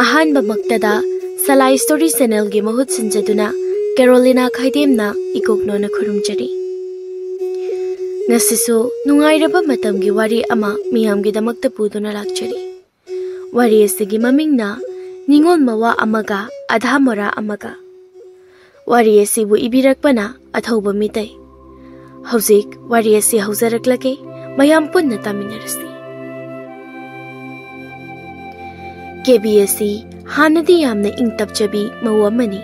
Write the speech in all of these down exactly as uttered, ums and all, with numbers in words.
ꯑꯍꯥꯟꯕꯃꯛꯇꯗ ꯁꯂꯥꯏ story ꯆꯦꯅꯦꯜꯒꯤ ꯃꯍꯨꯠ ꯁꯤꯟꯖꯗꯨꯅ ꯀꯦꯔꯣꯂꯤꯅꯥ ꯈꯥꯏꯗꯦꯝꯅ ꯏꯀꯣꯛꯅꯣꯅ ꯈꯨꯔꯨꯝꯖꯔꯤ꯫ ꯉꯁꯤꯁꯨ ꯅꯨꯡꯉꯥꯏꯔꯕ ꯃꯇꯝꯒꯤ ꯋꯥꯔꯤ ꯑꯃ ꯃꯤꯌꯥꯝꯒꯤꯗꯃꯛꯇ ꯄꯨꯗꯨꯅ ꯂꯥꯛꯆꯔꯤ꯫ ꯋꯥꯔꯤ ꯑꯁꯤꯒꯤ ꯃꯃꯤꯡꯅ ꯅꯤꯉꯣꯜ ꯃꯋꯥ ꯑꯃꯒ ꯑꯙꯥ ꯃꯣꯔꯥ ꯑꯃꯒ꯫ ꯋꯥꯔꯤ ꯑꯁꯤꯕꯨ ꯏꯕꯤꯔꯛꯄꯅ ꯑꯊꯧꯕ ꯃꯤꯇꯩ꯫ ꯍꯧꯖꯤꯛ ꯋꯥꯔꯤ ꯑꯁꯤ ꯍꯧꯖꯔꯛꯂꯒꯦ, ꯃꯌꯥꯝ ꯄꯨꯟꯅ ꯇꯥꯃꯤꯟꯅꯔꯁꯤ꯫ ꯀꯦꯕꯤ ꯑꯁꯤ ꯍꯥꯟꯅꯗꯤ ꯌꯥꯝꯅ ꯏꯪ ꯇꯞꯆꯕꯤ ꯃꯧ ꯑꯃꯅꯤ,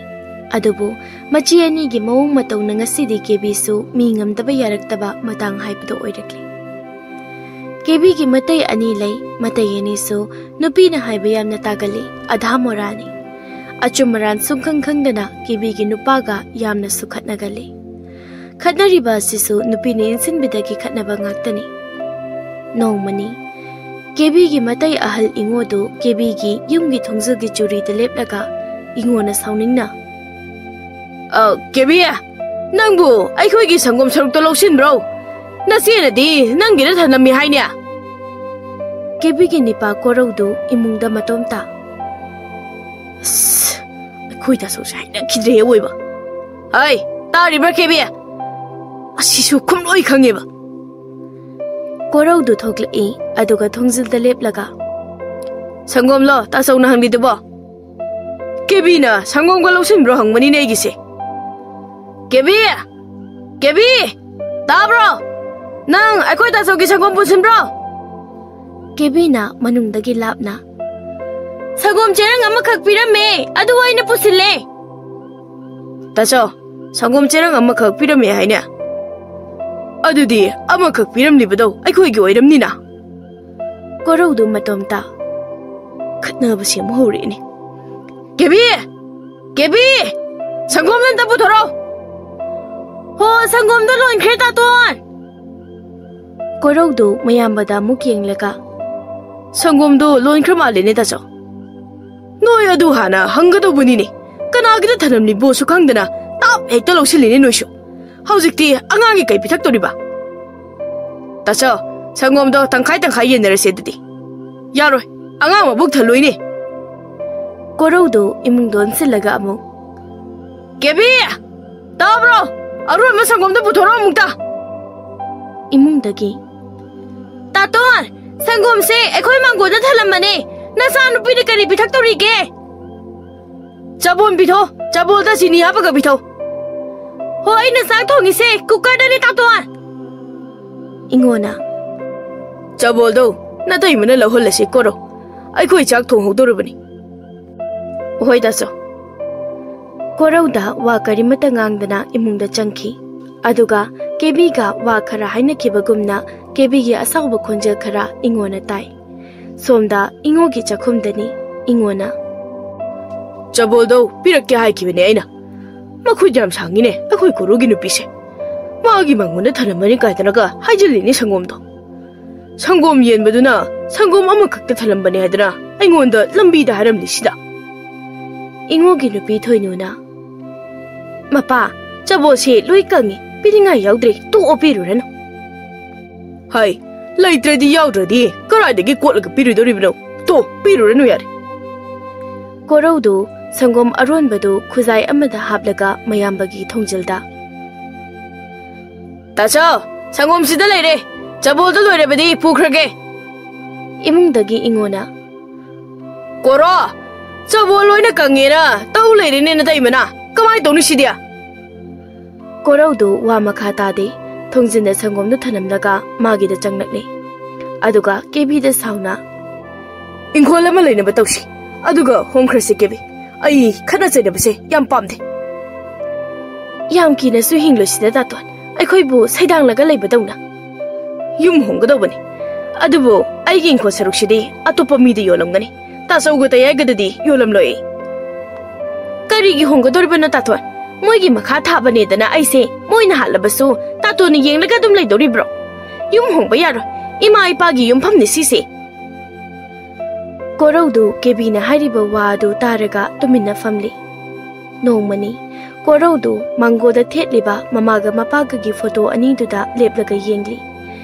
ꯑꯗꯨꯕꯨ ꯃꯆꯦ ꯑꯅꯤꯒꯤ ꯃꯑꯣꯡ ꯃꯇꯧꯅ ꯉꯁꯤꯗꯤ ꯀꯦꯕꯤꯁꯨ ꯃꯤ ꯉꯝꯗꯕ ꯌꯥꯔꯛꯇꯕ ꯃꯇꯥꯡ ꯍꯥꯏꯕꯗꯨ ꯑꯣꯏꯔꯛꯂꯤ꯫ ꯀꯦꯕꯤꯒꯤ ꯃꯇꯩ ꯑꯅꯤ ꯂꯩ꯫ ꯃꯇꯩ ꯑꯅꯤꯁꯨ ꯅꯨꯄꯤꯅ ꯍꯥꯏꯕ ꯌꯥꯝꯅ ꯇꯥꯒꯜꯂꯤ, ꯑꯙꯥ ꯃꯣꯔꯥꯅꯤ꯫ ꯑꯆꯨꯝ ꯑꯔꯥꯟ ꯁꯨꯡꯈꯪ ꯈꯪꯗꯅ ꯀꯦꯕꯤꯒꯤ ꯅꯨꯄꯥꯒ ꯌꯥꯝꯅꯁꯨ ꯈꯠꯅꯒꯜꯂꯤ꯫ ꯈꯠꯅꯔꯤꯕ ꯑꯁꯤꯁꯨ ꯅꯨꯄꯤꯅ ꯏꯟꯁꯤꯟꯕꯗꯒꯤ ꯈꯠꯅꯕ ꯉꯥꯛꯇꯅꯤ꯫ ꯅꯣꯡꯃꯅꯤ ꯀꯦꯕꯤꯒꯤ ꯃꯇꯩ ꯑꯍꯜ ꯏꯉꯣꯗꯨ ꯀꯦꯕꯤꯒꯤ ꯌꯨꯝꯒꯤ ꯊꯣꯡꯖꯤꯜꯒꯤ ꯆꯨꯔꯤꯗ ꯂꯦꯞꯂꯒ ꯏꯉꯣꯅ ꯁꯥꯎꯅꯤꯡꯅ, "ꯑ, ꯀꯦꯕꯤ, ꯅꯪꯕꯨ ꯑꯩꯈꯣꯏꯒꯤ ꯁꯪꯒꯣꯝ ꯁꯔꯨꯛꯇ ꯂꯧꯁꯤꯟꯕ꯭ꯔꯣ? ꯅꯆꯦꯅꯗꯤ ꯅꯪꯒꯤꯗ ꯊꯅꯝꯃꯤ ꯍꯥꯏꯅꯦ?" ꯀꯦꯕꯤꯒꯤ ꯅꯤꯄꯥ ꯀꯣꯔꯧꯗꯨ ꯏꯃꯨꯡꯗ ꯃꯇꯣꯝꯇ, "ꯑꯁ, ꯑꯩꯈꯣꯏ ꯇꯥꯆꯧꯁꯦ ꯍꯩꯅꯈꯤꯗ꯭ꯔꯦ ꯑꯋꯣꯏꯕ꯫ ꯍꯩ, ꯇꯥꯔꯤꯕ꯭ꯔꯥ ꯀꯦꯕꯤ? ꯑꯁꯤꯁꯨ ꯈꯨꯝꯂꯣꯏ ꯈꯪꯉꯦꯕ꯫" ꯀꯣꯔꯧꯗꯨ ꯊꯣꯛꯂꯛꯏ, ꯑꯗꯨꯒ ꯊꯣꯡꯖꯤꯜꯗ ꯂꯦꯞꯂꯒ, "ꯁꯪꯒꯣꯝꯂꯣ ꯇꯥꯆꯧꯅ ꯍꯪꯂꯤꯗꯨꯕꯣ? ꯀꯦꯕꯤꯅ ꯁꯪꯒꯣꯝꯒ ꯂꯧꯁꯤꯟꯕ꯭ꯔꯣ ꯍꯪꯕꯅꯤꯅꯦ ꯑꯩꯒꯤꯁꯦ꯫ ꯀꯦꯕꯤ! ꯀꯦꯕꯤ! ꯇꯥꯕ꯭ꯔꯣ? ꯅꯪ ꯑꯩꯈꯣꯏ ꯇꯥꯆꯧꯒꯤ ꯁꯪꯒꯣꯝ ꯄꯨꯁꯤꯟꯕ꯭ꯔꯣ?" ꯀꯦꯕꯤꯅ ꯃꯅꯨꯡꯗꯒꯤ ꯂꯥꯞꯅ, "ꯁꯪꯒꯣꯝ ꯆꯦꯔꯪ ꯑꯃꯈꯛ ꯄꯤꯔꯝꯃꯦ, ꯑꯗꯨ ꯑꯩꯅ ꯄꯨꯁꯤꯜꯂꯦ꯫" "ꯇꯥꯆꯧ, ꯁꯪꯒꯣꯝ ꯆꯦꯔꯪ ꯑꯃꯈꯛ ꯄꯤꯔꯝꯃꯦ ꯍꯥꯏꯅꯦ? ꯑꯗꯨꯗꯤ ꯑꯃꯈꯛ ꯄꯤꯔꯝꯂꯤꯕꯗꯣ ꯑꯩꯈꯣꯏꯒꯤ ꯑꯣꯏꯔꯝꯅꯤꯅ?" ꯀꯣꯔꯧꯗꯨ ꯃꯇꯣꯝꯇ ꯈꯠꯅꯕ ꯁꯦꯝ ꯍꯧꯔꯛꯏꯅꯦ꯫ "ꯀꯦꯕꯤ! ꯀꯦꯕꯤ! ꯁꯪꯒꯣꯝꯗꯣ ꯑꯝꯇ ꯄꯨꯊꯣꯔꯛꯑꯣ!" "ꯍꯣ, ꯁꯪꯒꯣꯝꯗꯣ ꯂꯣꯏꯈ꯭ꯔꯦ, ꯇꯥꯇꯣꯟ!" ꯀꯣꯔꯧꯗꯨ ꯃꯌꯥꯝꯕꯗ ꯑꯃꯨꯛ ꯌꯦꯡꯂꯒ, "ꯁꯪꯒꯣꯝꯗꯣ ꯂꯣꯏꯈ꯭ꯔ ꯃꯥꯜꯂꯦꯅꯦ, ꯇꯥꯆꯧ꯫ ꯅꯣꯏ ꯑꯗꯨ ꯍꯥꯟꯅ ꯍꯪꯒꯗꯧꯕꯅꯤꯅꯦ꯫ ꯀꯅꯥꯒꯤꯗ ꯊꯅꯝꯂꯤꯕꯣꯁꯨ ꯈꯪꯗꯅ ꯇꯥꯞ ꯍꯦꯛꯇ ꯂꯧꯁꯤꯜꯂꯤꯅꯦ ꯅꯣꯏꯁꯨ꯫ ꯍꯧꯖꯤꯛꯇꯤ ꯑꯉꯥꯡꯒꯤ ꯀꯩ ꯄꯤꯊꯛꯇꯣꯔꯤꯕ? ꯇꯥꯆꯧ, ꯁꯪꯒꯣꯝꯗꯣ ꯇꯪꯈꯥꯏ ꯇꯪꯈꯥꯏ ꯌꯦꯟꯅꯔꯁꯦ ꯑꯗꯨꯗꯤ꯫ ꯌꯥꯔꯣꯏ, ꯑꯉꯥꯡ ꯃꯕꯨꯛ ꯊꯜꯂꯣꯏꯅꯦ꯫" ꯀꯣꯔꯧꯗꯨ ꯏꯃꯨꯡꯗ ꯑꯣꯟꯁꯤꯜꯂꯒ ꯑꯃꯨꯛ, "ꯀꯦꯕꯤ! ꯇꯥꯕ꯭ꯔꯣ? ꯑꯔꯣꯟꯕ ꯁꯪꯒꯣꯝꯗꯣ ꯄꯨꯊꯣꯔꯛꯑꯣ ꯑꯃꯨꯛꯇ!" ꯏꯃꯨꯡꯗꯒꯤ, "ꯇꯥꯇꯣꯟ, ꯁꯪꯒꯣꯝꯁꯦ ꯑꯩꯈꯣꯏ ꯃꯥꯡꯒꯣꯟꯗ ꯊꯜꯂꯝꯕꯅꯦ꯫ ꯅꯆꯥꯅꯨꯄꯤꯅ ꯀꯔꯤ ꯄꯤꯊꯛꯇꯧꯔꯤꯒꯦ?" "ꯆꯕꯣꯜ ꯄꯤꯊꯣ, ꯆꯕꯣꯜꯗ ꯆꯤꯅꯤ ꯍꯥꯞꯄꯒ ꯄꯤꯊꯣ꯫" "ꯍꯣ, ꯑꯩꯅ ꯆꯥꯛ ꯊꯣꯡꯉꯤꯁꯦ ꯀꯨꯀꯔꯗꯅꯦ, ꯇꯥꯇꯣꯟ!" ꯏꯉꯣꯅ, "ꯆꯕꯣꯜꯗꯣ ꯅꯇꯩꯃꯅ ꯂꯧꯍꯜꯂꯁꯤ, ꯀꯣꯔꯧ꯫ ꯑꯩꯈꯣꯏ ꯆꯥꯛ ꯊꯣꯡꯍꯧꯗꯧꯔꯕꯅꯤ꯫" "ꯍꯣꯏ, ꯇꯥꯆꯧ꯫" ꯀꯣꯔꯧꯗ ꯋꯥ ꯀꯔꯤꯃꯠꯇ ꯉꯥꯡꯗꯅ ꯏꯃꯨꯡꯗ ꯆꯪꯈꯤ꯫ ꯑꯗꯨꯒ ꯀꯦꯕꯤꯒ ꯋꯥ ꯈꯔ ꯍꯥꯏꯅꯈꯤꯕꯒꯨꯝꯅ ꯀꯦꯕꯤꯒꯤ ꯑꯁꯥꯎꯕ ꯈꯣꯟꯖꯦꯜ ꯈꯔ ꯏꯉꯣꯅ ꯇꯥꯏ꯫ ꯁꯣꯝꯗ ꯏꯉꯣꯒꯤ ꯆꯥꯛꯈꯨꯝꯗꯅꯤ꯫ ꯏꯉꯣꯅ, "ꯆꯕꯣꯜꯗꯣ ꯄꯤꯔꯛꯀꯦ ꯍꯥꯏꯈꯤꯕꯅꯦ ꯑꯩꯅ꯫ ꯃꯈꯨꯠ ꯌꯥꯝ ꯁꯥꯡꯉꯤꯅꯦ ꯑꯩꯈꯣꯏ ꯀꯣꯔꯧꯒꯤ ꯅꯨꯄꯤꯁꯦ꯫ ꯃꯥꯒꯤ ꯃꯉꯣꯟꯗ ꯊꯅꯝꯃꯅꯤ ꯀꯥꯏꯗꯅꯒ ꯍꯥꯏꯖꯤꯜꯂꯤꯅꯦ ꯁꯪꯒꯣꯝꯗꯣ꯫ ꯁꯪꯒꯣꯝ ꯌꯦꯟꯕꯗꯨꯅ ꯁꯪꯒꯣꯝ ꯑꯃꯈꯛꯇ ꯊꯅꯝꯕꯅꯦ ꯍꯥꯏꯗꯅ ꯑꯩꯉꯣꯟꯗ ꯂꯝꯕꯤꯗ ꯍꯥꯏꯔꯝꯂꯤꯁꯤꯗ꯫" ꯏꯉꯣꯒꯤ ꯅꯨꯄꯤ ꯊꯣꯏꯅꯨꯅ, "ꯃꯄꯥ, ꯆꯕꯣꯜꯁꯦ ꯂꯣꯏ ꯀꯪꯉꯤ, ꯄꯤꯅꯤꯡꯉꯥꯏ ꯌꯥꯎꯗ꯭ꯔꯦ, ꯇꯣꯛꯑꯣ, ꯄꯤꯔꯨꯔꯅꯨ꯫" "ꯍꯥꯏ, ꯂꯩꯇ꯭ꯔꯗꯤ ꯌꯥꯎꯗ꯭ꯔꯗꯤ ꯀꯗꯥꯏꯗꯒꯤ ꯀꯣꯠꯂꯒ ꯄꯤꯔꯨꯗꯣꯔꯤꯕꯅꯣ? ꯇꯣ, ꯄꯤꯔꯨꯔꯅꯨ ꯌꯥꯔꯦ꯫" ꯀꯣꯔꯧꯗꯨ ꯁꯪꯒꯣꯝ ꯑꯔꯣꯟꯕꯗꯨ ꯈꯨꯖꯥꯏ ꯑꯃꯗ ꯍꯥꯞꯂꯒ ꯃꯌꯥꯝꯕꯒꯤ ꯊꯣꯡꯖꯤꯜꯗ, "ꯇꯥꯆꯧ, ꯁꯪꯒꯣꯝꯁꯤꯗ ꯂꯩꯔꯦ꯫ ꯆꯕꯣꯜꯗꯨ ꯂꯣꯏꯔꯕꯗꯤ ꯄꯨꯈ꯭ꯔꯒꯦ꯫" ꯏꯃꯨꯡꯗꯒꯤ ꯏꯉꯣꯅ, "ꯀꯣꯔꯧ, ꯆꯕꯣꯜ ꯂꯣꯏꯅ ꯀꯪꯉꯦꯅ ꯇꯧ ꯂꯩꯔꯦꯅꯦ ꯅꯇꯩꯃꯅ꯫ ꯀꯃꯥꯏ ꯇꯧꯅꯤ ꯁꯤꯗꯤ?" ꯀꯣꯔꯧꯗꯨ ꯋꯥ ꯃꯈꯥ ꯇꯥꯗꯦ꯫ ꯊꯣꯡꯖꯤꯟꯗ ꯁꯪꯒꯣꯝꯗꯨ ꯊꯅꯝꯂꯒ ꯃꯥꯒꯤꯗ ꯆꯪꯂꯛꯂꯦ꯫ ꯑꯗꯨꯒ ꯀꯦꯕꯤꯗ ꯁꯥꯎꯅ, "ꯏꯪꯈꯣꯜ ꯑꯃ ꯂꯩꯅꯕ ꯇꯧꯁꯤ, ꯑꯗꯨꯒ ꯍꯣꯡꯈ꯭ꯔꯁꯤ ꯀꯦꯕꯤ꯫ ꯑꯩ ꯈꯠꯅ ꯆꯩꯅꯕꯁꯦ ꯌꯥꯝ ꯄꯥꯝꯗꯦ꯫" "ꯌꯥꯝ ꯀꯤꯅꯁꯨ ꯍꯤꯡꯂꯣꯏꯁꯤꯗ, ꯇꯥꯇꯣꯟ, ꯑꯩꯈꯣꯏꯕꯨ ꯁꯩꯗꯥꯡꯂꯒ ꯂꯩꯕꯗꯧꯅ꯫" "ꯌꯨꯝ ꯍꯣꯡꯒꯗꯧꯕꯅꯤ, ꯑꯗꯨꯕꯨ ꯑꯩꯒꯤ ꯏꯪꯈꯣꯜ ꯁꯔꯨꯛꯁꯤꯗꯤ ꯑꯇꯣꯞꯄ ꯃꯤꯗ ꯌꯣꯜꯂꯝꯒꯅꯤ꯫ ꯇꯥꯆꯧꯒ ꯇꯌꯥꯏꯒꯗꯗꯤ ꯌꯣꯜꯂꯝꯂꯣꯏ꯫" "ꯀꯔꯤꯒꯤ ꯍꯣꯡꯒꯗꯧꯔꯤꯕꯅꯣ, ꯇꯥꯇꯣꯟ? ꯃꯣꯏꯒꯤ ꯃꯈꯥ ꯊꯥꯕꯅꯦꯗꯅ ꯑꯩꯁꯦ ꯃꯣꯏꯅ ꯍꯥꯠꯂꯕꯁꯨ ꯇꯥꯇꯣꯟꯅ ꯌꯦꯡꯂꯒ ꯑꯗꯨꯝ ꯂꯩꯗꯧꯔꯤꯕ꯭ꯔꯣ? ꯌꯨꯝ ꯍꯣꯡꯕ ꯌꯥꯔꯣꯏ꯫ ꯏꯃꯥ ꯏꯄꯥꯒꯤ ꯌꯨꯝꯐꯝꯅꯤ ꯁꯤꯁꯦ꯫" ꯀꯣꯔꯧꯗꯨ ꯀꯦꯕꯤꯅ ꯍꯥꯏꯔꯤꯕ ꯋꯥ ꯑꯗꯨ ꯇꯥꯔꯒ ꯇꯨꯃꯤꯟꯅ ꯐꯝꯂꯤ꯫ ꯅꯣꯡꯃꯅꯤ ꯀꯣꯔꯧꯗꯨ ꯃꯥꯡꯒꯣꯜꯗ ꯊꯦꯠꯂꯤꯕ ꯃꯃꯥꯒ ꯃꯄꯥꯒꯒꯤ ꯐꯣꯇꯣ ꯑꯅꯤꯗꯨꯗ ꯂꯦꯞꯂꯒ ꯌꯦꯡꯂꯤ꯫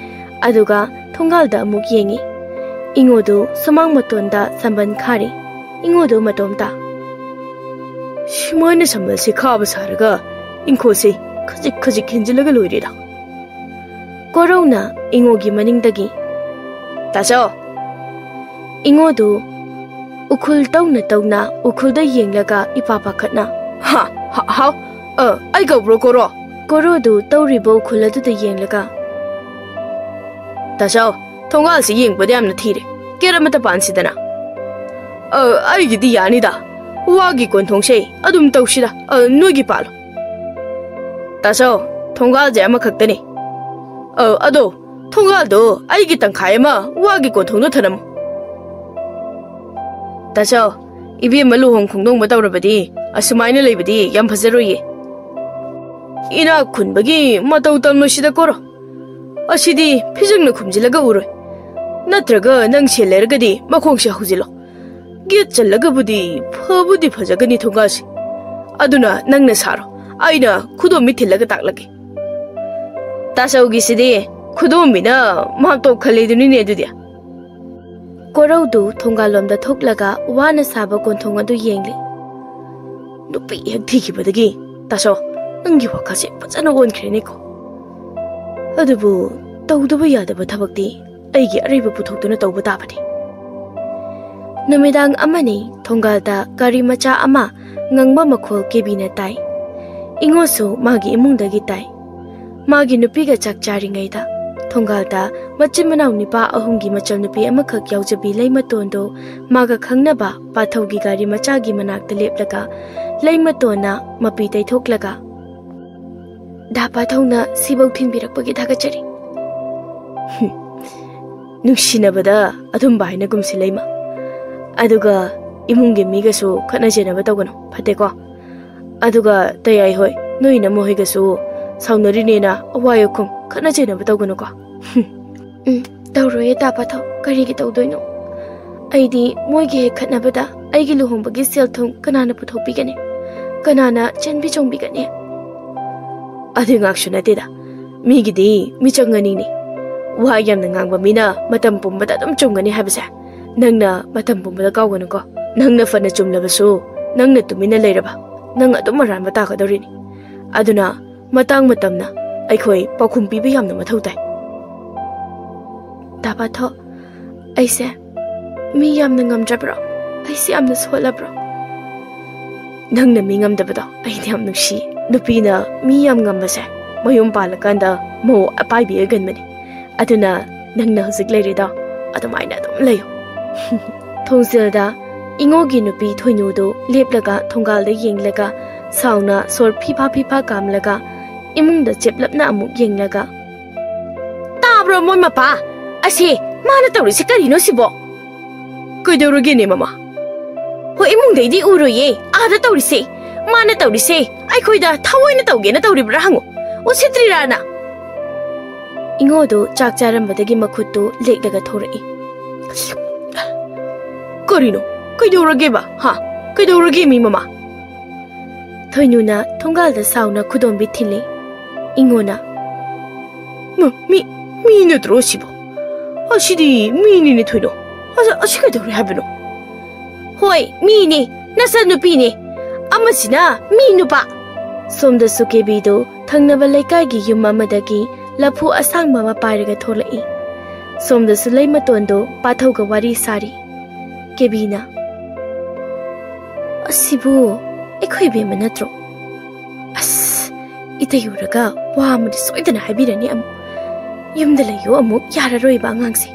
ꯑꯗꯨꯒ ꯊꯣꯡꯒꯥꯜꯗ ꯑꯃꯨꯛ ꯌꯦꯡꯉꯤ꯫ ꯏꯉꯣꯗꯨ ꯁꯨꯃꯥꯡ ꯃꯇꯣꯟꯗ ꯁꯝꯕꯟ ꯈꯥꯔꯤ꯫ ꯏꯉꯣꯗꯨ ꯃꯇꯣꯝꯇ꯫ ꯁꯨꯃꯥꯏꯅ ꯁꯝꯕꯜꯁꯦ ꯈꯥꯕ ꯁꯥꯔꯒ ꯏꯪꯈꯣꯜꯁꯦ ꯈꯖꯤꯛ ꯈꯖꯤꯛ ꯍꯦꯟꯖꯤꯜꯂꯒ ꯂꯣꯏꯔꯦꯗ꯫ ꯀꯣꯔꯧꯅ ꯏꯉꯣꯒꯤ ꯃꯅꯤꯡꯗꯒꯤ, "ꯇꯥꯆꯧ!" ꯏꯉꯣꯗꯨ ꯎꯈꯨꯜ ꯇꯧꯅ ꯇꯧꯅ ꯎꯈꯨꯜꯗ ꯌꯦꯡꯂꯒ ꯏꯄꯥ ꯄꯥꯈꯠꯅ, "ꯍꯥ? ꯍꯥ? ꯍꯥꯎ? ꯑ, ꯑꯩ ꯀꯧꯕ꯭ꯔꯣ, ꯀꯣꯔꯣ?" ꯀꯣꯔꯣꯗꯨ ꯇꯧꯔꯤꯕ ꯎꯈꯨꯜ ꯑꯗꯨꯗ ꯌꯦꯡꯂꯒ, "ꯇꯥꯆꯧ, ꯊꯣꯡꯒꯥꯜꯁꯤ ꯌꯦꯡꯕꯗ ꯌꯥꯝꯅ ꯊꯤꯔꯦ꯫ ꯒꯦꯠ ꯑꯃꯇ ꯄꯥꯟꯁꯤꯗꯅ꯫" "ꯑ, ꯑꯩꯒꯤꯗꯤ ꯌꯥꯅꯤꯗ꯫ ꯋꯥꯒꯤ ꯀꯣꯟꯊꯣꯡꯁꯦ ꯑꯗꯨꯝ ꯇꯧꯁꯤꯗ꯫ ꯑ, ꯅꯣꯏꯒꯤ ꯄꯥꯜꯂꯣ꯫" "ꯇꯥꯆꯧ, ꯊꯣꯡꯒꯥꯜꯁꯦ ꯑꯃꯈꯛꯇꯅꯤ꯫ ꯑ, ꯑꯗꯣ ꯊꯣꯡꯒꯥꯜꯗꯣ ꯑꯩꯒꯤ ꯇꯪꯈꯥꯏ ꯑꯃ ꯋꯥꯒꯤ ꯀꯣꯟꯊꯣꯡꯗ ꯊꯅꯝꯃꯨ꯫" "ꯇꯥꯆꯧ, ꯏꯕꯦꯝꯃ ꯂꯨꯍꯣꯡ ꯈꯣꯡꯗꯣꯡꯕ ꯇꯧꯔꯕꯗꯤ ꯑꯁꯨꯃꯥꯏꯅ ꯂꯩꯕꯗꯤ ꯌꯥꯝ ꯐꯖꯔꯣꯏꯌꯦ꯫ ꯏꯅꯥꯛ ꯈꯨꯟꯕꯒꯤ ꯃꯇꯧ ꯇꯝꯂꯣꯏꯁꯤꯗ, ꯀꯣꯔꯣ꯫ ꯑꯁꯤꯗꯤ ꯐꯤꯖꯪꯅ ꯈꯨꯝꯖꯤꯜꯂꯒ ꯎꯔꯣꯏ꯫ ꯅꯠꯇ꯭ꯔꯒ ꯅꯪ ꯁꯦꯜ ꯂꯩꯔꯒꯗꯤ ꯃꯈꯣꯡꯁꯦ ꯍꯧꯖꯤꯜꯂꯣ꯫ ꯒꯦꯠ ꯆꯜꯂꯒꯕꯨꯗꯤ ꯐꯕꯨꯗꯤ ꯐꯖꯒꯅꯤ ꯊꯣꯡꯒꯥꯜꯁꯦ꯫ ꯑꯗꯨꯅ ꯅꯪꯅ ꯁꯥꯔꯣ, ꯑꯩꯅ ꯈꯨꯗꯣꯝꯕꯤ ꯊꯤꯜꯂꯒ ꯇꯥꯛꯂꯒꯦ꯫" "ꯇꯥꯆꯧꯒꯤꯁꯤꯗꯤ ꯈꯨꯗꯣꯝꯕꯤꯅ ꯃꯍꯥꯛ ꯇꯣꯞ ꯈꯜꯂꯤꯗꯨꯅꯤꯅꯦ ꯑꯗꯨꯗꯤ꯫" ꯀꯣꯔꯧꯗꯨ ꯊꯣꯡꯒꯥꯜꯂꯣꯝꯗ ꯊꯣꯛꯂꯒ ꯋꯥꯅ ꯁꯥꯕ ꯀꯣꯟꯊꯣꯡ ꯑꯗꯨ ꯌꯦꯡꯂꯤ꯫ "ꯅꯨꯄꯤ ꯍꯦꯛ ꯊꯤꯈꯤꯕꯗꯒꯤ, ꯇꯥꯆꯧ, ꯅꯪꯒꯤ ꯋꯥꯈꯜꯁꯦ ꯐꯖꯅ ꯑꯣꯟꯈ꯭ꯔꯦꯅꯦꯀꯣ꯫ ꯑꯗꯨꯕꯨ ꯇꯧꯗꯕ ꯌꯥꯗꯕ ꯊꯕꯛꯇꯤ ꯑꯩꯒꯤ ꯑꯔꯩꯕ ꯄꯨꯊꯣꯛꯇꯨꯅ ꯇꯧꯕ ꯇꯥꯕꯅꯤ꯫" ꯅꯨꯃꯤꯗꯥꯡ ꯑꯃꯅꯤ ꯊꯣꯡꯒꯥꯜꯗ ꯒꯥꯔꯤ ꯃꯆꯥ ꯑꯃ ꯉꯪꯕ ꯃꯈꯣꯜ ꯀꯦꯕꯤꯅ ꯇꯥꯏ꯫ ꯏꯉꯣꯁꯨ ꯃꯥꯒꯤ ꯏꯃꯨꯡꯗꯒꯤ ꯇꯥꯏ꯫ ꯃꯥꯒꯤ ꯅꯨꯄꯤꯒ ꯆꯥꯛ ꯆꯥꯔꯤꯉꯩꯗ ꯊꯣꯡꯒꯥꯜꯗ ꯃꯆꯤꯟ ꯃꯅꯥꯎ ꯅꯤꯄꯥ ꯑꯍꯨꯝꯒꯤ ꯃꯆꯜ ꯅꯨꯄꯤ ꯑꯃꯈꯛ ꯌꯥꯎꯖꯕꯤ ꯂꯩꯃꯇꯣꯟꯗꯣ ꯃꯥꯒ ꯈꯪꯅꯕ ꯄꯥꯊꯧꯒꯤ ꯒꯥꯔꯤ ꯃꯆꯥꯒꯤ ꯃꯅꯥꯛꯇ ꯂꯦꯞꯂꯒ ꯂꯩꯃꯇꯣꯟꯅ ꯃꯄꯤ ꯇꯩꯊꯣꯛꯂꯒ, "ꯗꯥ ꯄꯥꯊꯧꯅ ꯁꯤꯐꯧ ꯊꯤꯟꯕꯤꯔꯛꯄꯒꯤ ꯊꯥꯒꯠꯆꯔꯤ꯫" "ꯅꯨꯡꯁꯤꯅꯕꯗ ꯑꯊꯨꯝꯕ ꯍꯥꯏꯅꯒꯨꯝꯁꯤ ꯂꯩꯃ꯫ ꯑꯗꯨꯒ ꯏꯃꯨꯡꯒꯤ ꯃꯤꯒꯁꯨ ꯈꯠꯅ ꯆꯩꯅꯕ ꯇꯧꯒꯅꯨ, ꯐꯠꯇꯦꯀꯣ? ꯑꯗꯨꯒ ꯇꯌꯥꯏ ꯍꯣꯏ, ꯅꯣꯏ ꯏꯅꯝꯃ ꯍꯣꯏꯒꯁꯨ ꯁꯥꯎꯅꯔꯤꯅꯦꯅ ꯑꯋꯥꯏ ꯑꯈꯨꯝ ꯈꯠꯅ ꯆꯩꯅꯕ ꯇꯧꯒꯅꯨꯀꯣ꯫" "ꯎꯝ, ꯇꯧꯔꯣꯏꯌꯦ ꯗꯥ ꯄꯥꯊꯧ, ꯀꯔꯤꯒꯤ ꯇꯧꯗꯣꯏꯅꯣ? ꯑꯩꯗꯤ ꯃꯣꯏꯒꯤ ꯍꯦꯛ ꯈꯠꯅꯕꯗ ꯑꯩꯒꯤ ꯂꯨꯍꯣꯡꯕꯒꯤ ꯁꯦꯜ ꯊꯨꯝ ꯀꯅꯥꯅ ꯄꯨꯊꯣꯛꯄꯤꯒꯅꯤ? ꯀꯅꯥꯅ ꯆꯦꯟꯕꯤ ꯆꯣꯡꯕꯤꯒꯅꯤ?" "ꯑꯗꯨ ꯉꯥꯛꯁꯨ ꯅꯠꯇꯦꯗ, ꯃꯤꯒꯤꯗꯤ ꯃꯤꯆꯪ ꯑꯅꯤꯅꯤ꯫ ꯋꯥ ꯌꯥꯝꯅ ꯉꯥꯡꯕ ꯃꯤꯅ ꯃꯇꯝ ꯄꯨꯝꯕꯗ ꯑꯗꯨꯝ ꯆꯨꯝꯒꯅꯤ ꯍꯥꯏꯕꯁꯦ ꯅꯪꯅ ꯃꯇꯝ ꯄꯨꯝꯕꯗ ꯀꯥꯎꯒꯅꯨꯀꯣ꯫ ꯅꯪꯅ ꯐꯅ ꯆꯨꯝꯂꯕꯁꯨ, ꯅꯪꯅ ꯇꯨꯃꯤꯟꯅ ꯂꯩꯔꯕ, ꯅꯪ ꯑꯗꯨꯝ ꯑꯔꯥꯟꯕ ꯇꯥꯒꯗꯧꯔꯤꯅꯤ꯫ ꯑꯗꯨꯅ ꯃꯇꯥꯡ ꯃꯇꯝꯅ ꯑꯩꯈꯣꯏ ꯄꯥꯎꯈꯨꯝ ꯄꯤꯕ ꯌꯥꯝꯅ ꯃꯊꯧ ꯇꯥꯏ꯫ ꯇꯥꯕꯥꯊꯣ, ꯑꯩꯁꯦ ꯃꯤ ꯌꯥꯝꯅ ꯉꯝꯗ꯭ꯔꯕ꯭ꯔꯣ? ꯑꯩꯁꯦ ꯌꯥꯝꯅ ꯁꯣꯜꯂꯕ꯭ꯔꯣ? ꯅꯪꯅ ꯃꯤ ꯉꯝꯗꯕꯗꯣ ꯑꯩꯗꯤ ꯌꯥꯝ ꯅꯨꯡꯁꯤ꯫ ꯅꯨꯄꯤꯅ ꯃꯤ ꯌꯥꯝ ꯉꯝꯕꯁꯦ ꯃꯌꯨꯝ ꯄꯥꯜꯂꯀꯥꯟꯗ ꯃꯧ ꯑꯄꯥꯏꯕꯤ ꯑꯣꯏꯒꯟꯕꯅꯤ꯫ ꯑꯗꯨꯅ ꯅꯪꯅ ꯍꯧꯖꯤꯛ ꯂꯩꯔꯤꯗꯣ ꯑꯗꯨꯃꯥꯏꯅ ꯑꯗꯨꯝ ꯂꯩꯌꯨ꯫ ꯊꯣꯡꯖꯤꯜꯗ ꯏꯉꯣꯒꯤ ꯅꯨꯄꯤ ꯊꯣꯏꯅꯨꯗꯨ ꯂꯦꯞꯂꯒ ꯊꯣꯡꯒꯥꯜꯗ ꯌꯦꯡꯂꯒ ꯁꯥꯎꯅ ꯁꯣꯔ ꯐꯤꯐꯥ ꯐꯤꯐꯥ ꯀꯥꯝꯂꯒ ꯏꯃꯨꯡꯗ ꯆꯦꯞꯂꯞꯅ ꯑꯃꯨꯛ ꯌꯦꯡꯂꯒ, "ꯇꯥꯕ꯭ꯔꯣ ꯃꯣꯏ ꯃꯄꯥ? ꯑꯁꯤ ꯃꯥꯅ ꯇꯧꯔꯤꯁꯤ ꯀꯔꯤꯅꯣ ꯁꯤꯕꯣ?" "ꯀꯩꯗꯧꯔꯒꯦꯅꯦ ꯃꯃꯥ?" "ꯍꯣꯏ, ꯏꯃꯨꯡꯗꯩꯗꯤ ꯎꯔꯣꯏꯌꯦ, ꯑꯥꯗ ꯇꯧꯔꯤꯁꯦ꯫ ꯃꯥꯅ ꯇꯧꯔꯤꯁꯦ ꯑꯩꯈꯣꯏꯗ ꯊꯑꯣꯏꯅ ꯇꯧꯒꯦꯅ ꯇꯧꯔꯤꯕ꯭ꯔꯥ ꯍꯪꯉꯨ꯫ ꯎꯁꯤꯠꯇ꯭ꯔꯤꯔꯥꯅ?" ꯏꯉꯣꯗꯨ ꯆꯥꯛ ꯆꯥꯔꯝꯕꯗꯒꯤ ꯃꯈꯨꯠꯇꯨ ꯂꯦꯛꯂꯒ ꯊꯣꯔꯛꯏ꯫ "ꯀꯔꯤꯅꯣ? ꯀꯩꯗꯧꯔꯒꯦꯕ? ꯍꯥ? ꯀꯩꯗꯧꯔꯒꯦ ꯃꯤ ꯃꯃꯥ?" ꯊꯣꯏꯅꯨꯅ ꯊꯣꯡꯒꯥꯜꯗ ꯁꯥꯎꯅ ꯈꯨꯗꯣꯝꯕꯤ ꯊꯤꯜꯂꯤ꯫ ꯏꯉꯣꯅ, "ꯃ-, ꯃꯤ, ꯃꯤ ꯅꯠꯇ꯭ꯔꯣ ꯁꯤꯕꯣ? ꯑꯁꯤꯗꯤ ꯃꯤꯅꯤꯅꯦ ꯊꯣꯏꯅꯨ꯫ ꯑꯁ-, ꯑꯁꯤ ꯀꯩꯗꯧꯔꯦ ꯍꯥꯏꯕꯅꯣ?" "ꯍꯣꯏ, ꯃꯤꯅꯦ꯫ ꯅꯆꯟꯅꯨꯄꯤꯅꯦ꯫ ꯑꯃꯁꯤꯅ ꯃꯤ ꯅꯨꯄꯥ꯫" ꯁꯣꯝꯗꯁꯨ ꯀꯦꯕꯤꯗꯨ ꯊꯪꯅꯕ ꯂꯩꯀꯥꯏꯒꯤ ꯌꯨꯝ ꯑꯃꯗꯒꯤ ꯂꯐꯨ ꯑꯁꯥꯡꯕ ꯑꯃ ꯄꯥꯏꯔꯒ ꯊꯣꯛꯂꯛꯏ꯫ ꯁꯣꯝꯗꯁꯨ ꯂꯩꯃꯇꯣꯟꯗꯨ ꯄꯥꯊꯧꯒ ꯋꯥꯔꯤ ꯁꯥꯔꯤ꯫ ꯀꯦꯕꯤꯅ, "ꯑꯁꯤꯕꯨ ꯑꯩꯈꯣꯏ ꯏꯕꯦꯝꯃ ꯅꯠꯇ꯭ꯔꯣ? ꯑꯁ, ꯏꯇꯩ ꯎꯔꯒ ꯋꯥ ꯑꯃꯗꯤ ꯁꯣꯏꯗꯅ ꯍꯥꯏꯕꯤꯔꯅꯤ ꯑꯃꯨꯛ꯫ ꯌꯨꯝꯗ ꯂꯩꯌꯣ ꯑꯃꯨꯛ ꯌꯥꯔꯔꯣꯏꯕ ꯑꯉꯥꯡꯁꯦ꯫"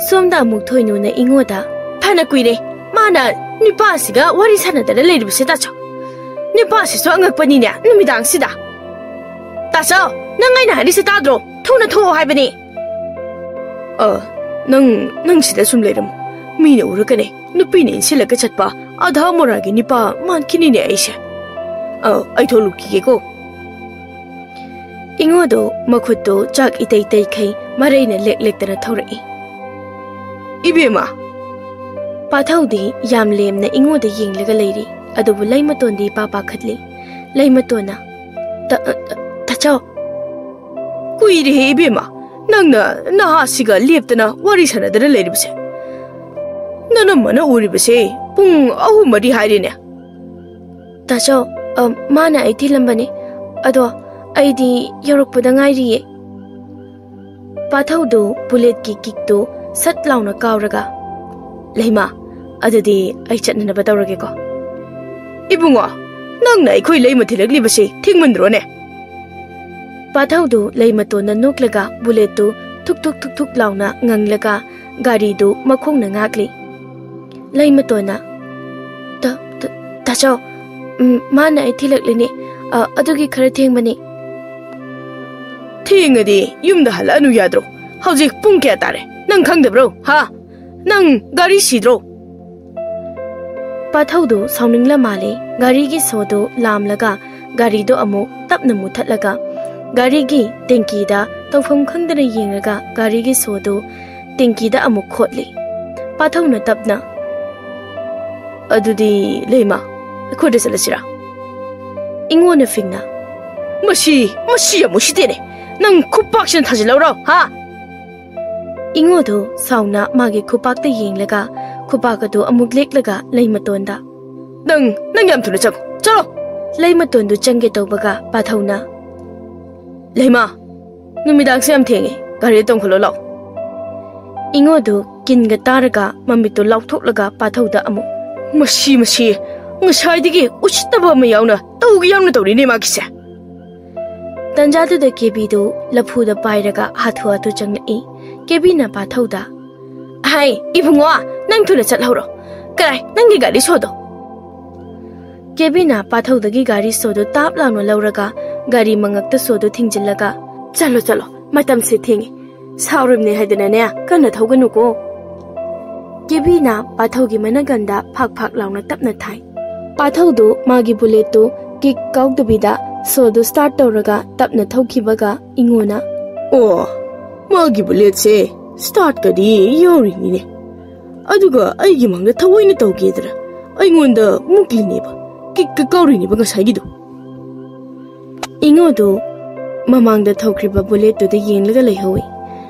ꯁꯣꯝꯗ ꯑꯃꯨꯛ ꯊꯣꯏꯅꯨꯅ ꯏꯉꯣꯗ, "ꯐꯅ ꯀꯨꯏꯔꯦ ꯃꯥꯅ ꯅꯨꯄꯥꯁꯤꯒ ꯋꯥꯔꯤ ꯁꯥꯟꯅꯗꯅ ꯂꯩꯔꯤꯕꯁꯦ, ꯇꯥꯆꯧ꯫ ꯅꯨꯄꯥꯁꯤꯁꯨ ꯑꯉꯛꯄꯅꯤꯅꯦ ꯅꯨꯃꯤꯗꯥꯡꯁꯤꯗ꯫ ꯇꯥꯆꯧ, ꯅꯪ ꯑꯩꯅ ꯍꯥꯏꯔꯤꯁꯦ ꯇꯥꯗ꯭ꯔꯣ? ꯊꯨꯅ ꯊꯣꯛꯑꯣ ꯍꯥꯏꯕꯅꯤ꯫" "ꯑ, ꯅꯪ, ꯅꯪ ꯁꯤꯗ ꯁꯨꯝ ꯂꯩꯔꯝꯃꯨ꯫ ꯃꯤꯅ ꯎꯔꯒꯅꯦ ꯅꯨꯄꯤꯅ ꯏꯟꯁꯤꯜꯂꯒ ꯆꯠꯄ ꯑꯙꯥ ꯃꯣꯔꯥꯒꯤ ꯅꯨꯄꯥ ꯃꯥꯟꯈꯤꯅꯤꯅꯦ ꯑꯩꯁꯦ꯫ ꯑ, ꯑꯩ ꯊꯣꯛꯂꯨꯈꯤꯒꯦꯀꯣ꯫" ꯏꯉꯣꯗꯣ ꯃꯈꯨꯠꯇꯣ ꯆꯥꯛ ꯏꯇꯩ ꯇꯩꯈꯩ ꯃꯔꯩꯅ ꯂꯦꯛ ꯂꯦꯛꯇꯅ ꯊꯧꯔꯛꯏ꯫ "ꯏꯕꯦꯝꯃ!" ꯄꯥꯊꯧꯗꯤ ꯌꯥꯝ ꯂꯦꯝꯅ ꯏꯉꯣꯗ ꯌꯦꯡꯂꯒ ꯂꯩꯔꯤ, ꯑꯗꯨꯕꯨ ꯂꯩꯃꯇꯣꯟꯗꯤ ꯏꯄꯥ ꯄꯥꯈꯠꯂꯤ꯫ ꯂꯩꯃꯇꯣꯟꯅ, "ꯇ-, ꯇ-, ꯇꯥꯆꯧ!" "ꯀꯨꯏꯔꯦꯍꯦ ꯏꯕꯦꯝꯃ, ꯅꯪꯅ ꯅꯍꯥꯁꯤꯒ ꯂꯦꯞꯇꯅ ꯋꯥꯔꯤ ꯁꯥꯟꯅꯗꯅ ꯂꯩꯔꯤꯕꯁꯦ꯫ ꯅꯅꯝꯃꯅ ꯎꯔꯤꯕꯁꯦ ꯄꯨꯡ ꯑꯍꯨꯝ ꯃꯔꯤ ꯍꯥꯏꯔꯤꯅꯦ꯫ ꯇꯥꯆꯧ, ꯑ, ꯃꯥꯅ ꯑꯩ ꯊꯤꯜꯂꯝꯕꯅꯤ꯫ ꯑꯗꯣ ꯑꯩꯗꯤ ꯌꯧꯔꯛꯄꯗ ꯉꯥꯏꯔꯤꯌꯦ꯫ ꯄꯥꯊꯧꯗꯨ ꯕꯨꯂꯦꯠꯀꯤ ꯀꯤꯛꯇꯨ ꯁꯠ ꯂꯥꯎꯅ ꯀꯥꯎꯔꯒ, "ꯂꯩꯃ, ꯑꯗꯨꯗꯤ ꯑꯩ ꯆꯠꯅꯅꯕ ꯇꯧꯔꯒꯦꯀꯣ꯫" "ꯏꯕꯨꯡꯉꯣ, ꯅꯪꯅ ꯑꯩꯈꯣꯏ ꯂꯩꯃ ꯊꯤꯜꯂꯛꯂꯤꯕꯁꯤ ꯊꯦꯡꯃꯟꯗ꯭ꯔꯣꯅꯦ?" ꯄꯥꯊꯧꯗꯨ ꯂꯩꯃꯇꯣꯟꯅ ꯅꯣꯛꯂꯒ ꯕꯨꯂꯦꯠꯇꯨ ꯊꯨꯛ ꯊꯨꯛ ꯊꯨꯛ ꯊꯨꯛ ꯂꯥꯎꯅ ꯉꯪꯂꯒ ꯒꯥꯔꯤꯗꯨ ꯃꯈꯣꯡꯅ ꯉꯥꯛꯂꯤ꯫ ꯂꯩꯃꯇꯣꯟꯅ, "ꯇ-, ꯇ-, ꯇꯥꯆꯧ, ꯎꯝ, ꯃꯥꯅ ꯑꯩ ꯊꯤꯜꯂꯛꯂꯤꯅꯦ꯫ ꯑ, ꯑꯗꯨꯒꯤ ꯈꯔ ꯊꯦꯡꯕꯅꯤ꯫" "ꯊꯦꯡꯉꯗꯤ ꯌꯨꯝꯗ ꯍꯜꯂꯛꯑꯅꯨ ꯌꯥꯗ꯭ꯔꯣ? ꯍꯧꯖꯤꯛ ꯄꯨꯡ ꯀꯌꯥ ꯇꯥꯔꯦ? ꯅꯪ ꯈꯪꯗꯕ꯭ꯔꯣ? ꯍꯥ? ꯅꯪ ꯒꯥꯔꯤ ꯁꯤꯗ꯭ꯔꯣ?" ꯄꯥꯊꯧꯗꯨ ꯁꯥꯎꯅꯤꯡꯂ ꯃꯥꯜꯂꯦ꯫ ꯒꯥꯔꯤꯒꯤ ꯁꯣꯗꯨ ꯂꯥꯝꯂꯒ ꯒꯥꯔꯤꯗꯨ ꯑꯃꯨꯛ ꯇꯞꯅ ꯃꯨꯊꯠꯂꯒ ꯒꯥꯔꯤꯒꯤ ꯇꯦꯡꯀꯤꯗ ꯇꯧꯐꯝ ꯈꯪꯗꯅ ꯌꯦꯡꯂꯒ ꯒꯥꯔꯤꯒꯤ ꯁꯣꯗꯨ ꯇꯦꯡꯀꯤꯗ ꯑꯃꯨꯛ ꯈꯣꯠꯂꯤ꯫ ꯄꯥꯊꯧꯅ ꯇꯞꯅ, "ꯑꯗꯨꯗꯤ ꯂꯩꯃ, ꯑꯩꯈꯣꯏꯗ ꯆꯠꯂꯁꯤꯔꯥ?" ꯏꯉꯣꯅ ꯐꯤꯡꯅ, "ꯃꯁꯤ, ꯃꯁꯤ ꯌꯥꯝ ꯎꯁꯤꯠꯇꯦꯅꯦ꯫ ꯅꯪ ꯈꯨꯄꯥꯛꯁꯤꯅ ꯊꯥꯖꯤꯜꯂꯧꯔꯣ, ꯍꯥ?" ꯏꯉꯣꯗꯨ ꯁꯥꯎꯅ ꯃꯥꯒꯤ ꯈꯨꯄꯥꯛꯇ ꯌꯦꯡꯂꯒ ꯈꯨꯄꯥꯛ ꯑꯗꯨ ꯑꯃꯨꯛ ꯂꯦꯛꯂꯒ ꯂꯩꯃꯇꯣꯟꯗ, "ꯅꯪ, ꯅꯪ ꯌꯥꯝ ꯊꯨꯅ ꯆꯪꯉꯨ, ꯆꯠꯂꯣ!" ꯂꯩꯃꯇꯣꯟꯗꯨ ꯆꯪꯒꯦ ꯇꯧꯕꯒ ꯄꯥꯊꯧꯅ, "ꯂꯩꯃ, ꯅꯨꯃꯤꯗꯥꯡꯁꯦ ꯌꯥꯝ ꯊꯦꯡꯉꯦ, ꯒꯥꯔꯤꯗ ꯇꯣꯡꯈꯠꯂꯣ ꯂꯥꯛꯑꯣ꯫" ꯏꯉꯣꯗꯨ ꯀꯤꯟꯒ ꯇꯥꯔꯒ ꯃꯃꯤꯠꯇꯨ ꯂꯥꯎꯊꯣꯛꯂꯒ ꯄꯥꯊꯧꯗ ꯑꯃꯨꯛ, "ꯃꯁꯤ, ꯃꯁꯤ, ꯉꯁꯥꯏꯗꯒꯤ ꯎꯁꯤꯠꯇꯕ ꯑꯃ ꯌꯥꯎꯅ ꯇꯧꯒꯦ ꯌꯥꯎꯅ ꯇꯧꯔꯤꯅꯦ ꯃꯥꯒꯤꯁꯦ꯫" ꯇꯟꯖꯥꯗꯨꯗ ꯀꯦꯕꯤꯗꯨ ꯂꯐꯨꯗ ꯄꯥꯏꯔꯒ ꯍꯥꯊꯨ ꯍꯥꯊꯨ ꯆꯪꯂꯛꯏ꯫ ꯀꯦꯕꯤꯅ ꯄꯥꯊꯧꯗ, "ꯍꯥꯏ, ꯏꯕꯨꯡꯉꯣ, ꯅꯪ ꯊꯨꯅ ꯆꯠꯍꯧꯔꯣ꯫ ꯀꯔꯥꯏ, ꯅꯪꯒꯤ ꯒꯥꯔꯤ ꯁꯣꯗꯣ?" ꯀꯦꯕꯤꯅ ꯄꯥꯊꯧꯗꯒꯤ ꯒꯥꯔꯤ ꯁꯣꯗꯨ ꯇꯥꯞ ꯂꯥꯎꯅ ꯂꯧꯔꯒ ꯒꯥꯔꯤ ꯃꯉꯛꯇ ꯁꯣꯗꯨ ꯊꯤꯡꯖꯤꯜꯂꯒ, "ꯆꯠꯂꯣ, ꯆꯠꯂꯣ, ꯃꯇꯝꯁꯦ ꯊꯦꯡꯉꯦ꯫ ꯁꯥꯎꯔꯤꯕꯅꯦ ꯍꯥꯏꯗꯅꯅꯦ, ꯀꯟꯅ ꯊꯧꯒꯅꯨꯀꯣ꯫" ꯀꯦꯕꯤꯅ ꯄꯥꯊꯧꯒꯤ ꯃꯅꯒꯟꯗ ꯐꯥꯛ ꯐꯥꯛ ꯂꯥꯎꯅ ꯇꯞꯅ ꯊꯥꯏ꯫ ꯄꯥꯊꯧꯗꯨ ꯃꯥꯒꯤ ꯕꯨꯂꯦꯠꯇꯨ ꯀꯤꯛ ꯀꯥꯎꯗꯕꯤꯗ ꯁꯣꯗꯨ ꯁ꯭ꯇꯥꯔꯠ ꯇꯧꯔꯒ ꯇꯞꯅ ꯊꯧꯈꯤꯕꯒ ꯏꯉꯣꯅ, "ꯑꯣ, ꯃꯥꯒꯤ ꯕꯨꯂꯦꯠꯁꯦ ꯁ꯭ꯇꯥꯔꯠꯀꯗꯤ ꯌꯥꯎꯔꯤꯅꯤꯅꯦ꯫ ꯑꯗꯨꯒ ꯑꯩꯒꯤ ꯃꯥꯡꯗ ꯊꯑꯣꯏꯅ ꯇꯧꯒꯦꯗꯅ ꯑꯩꯉꯣꯟꯗ ꯃꯨꯛꯂꯤꯅꯦꯕ, ꯀꯤꯛꯀ ꯀꯥꯎꯔꯤꯅꯦꯕ ꯉꯁꯥꯏꯒꯤꯗꯣ꯫" ꯏꯉꯣꯗꯨ ꯃꯃꯥꯡꯗ ꯊꯧꯈ꯭ꯔꯤꯕ ꯕꯨꯂꯦꯠꯇꯨꯗ ꯌꯦꯡꯂꯒ ꯂꯩꯍꯧꯏ꯫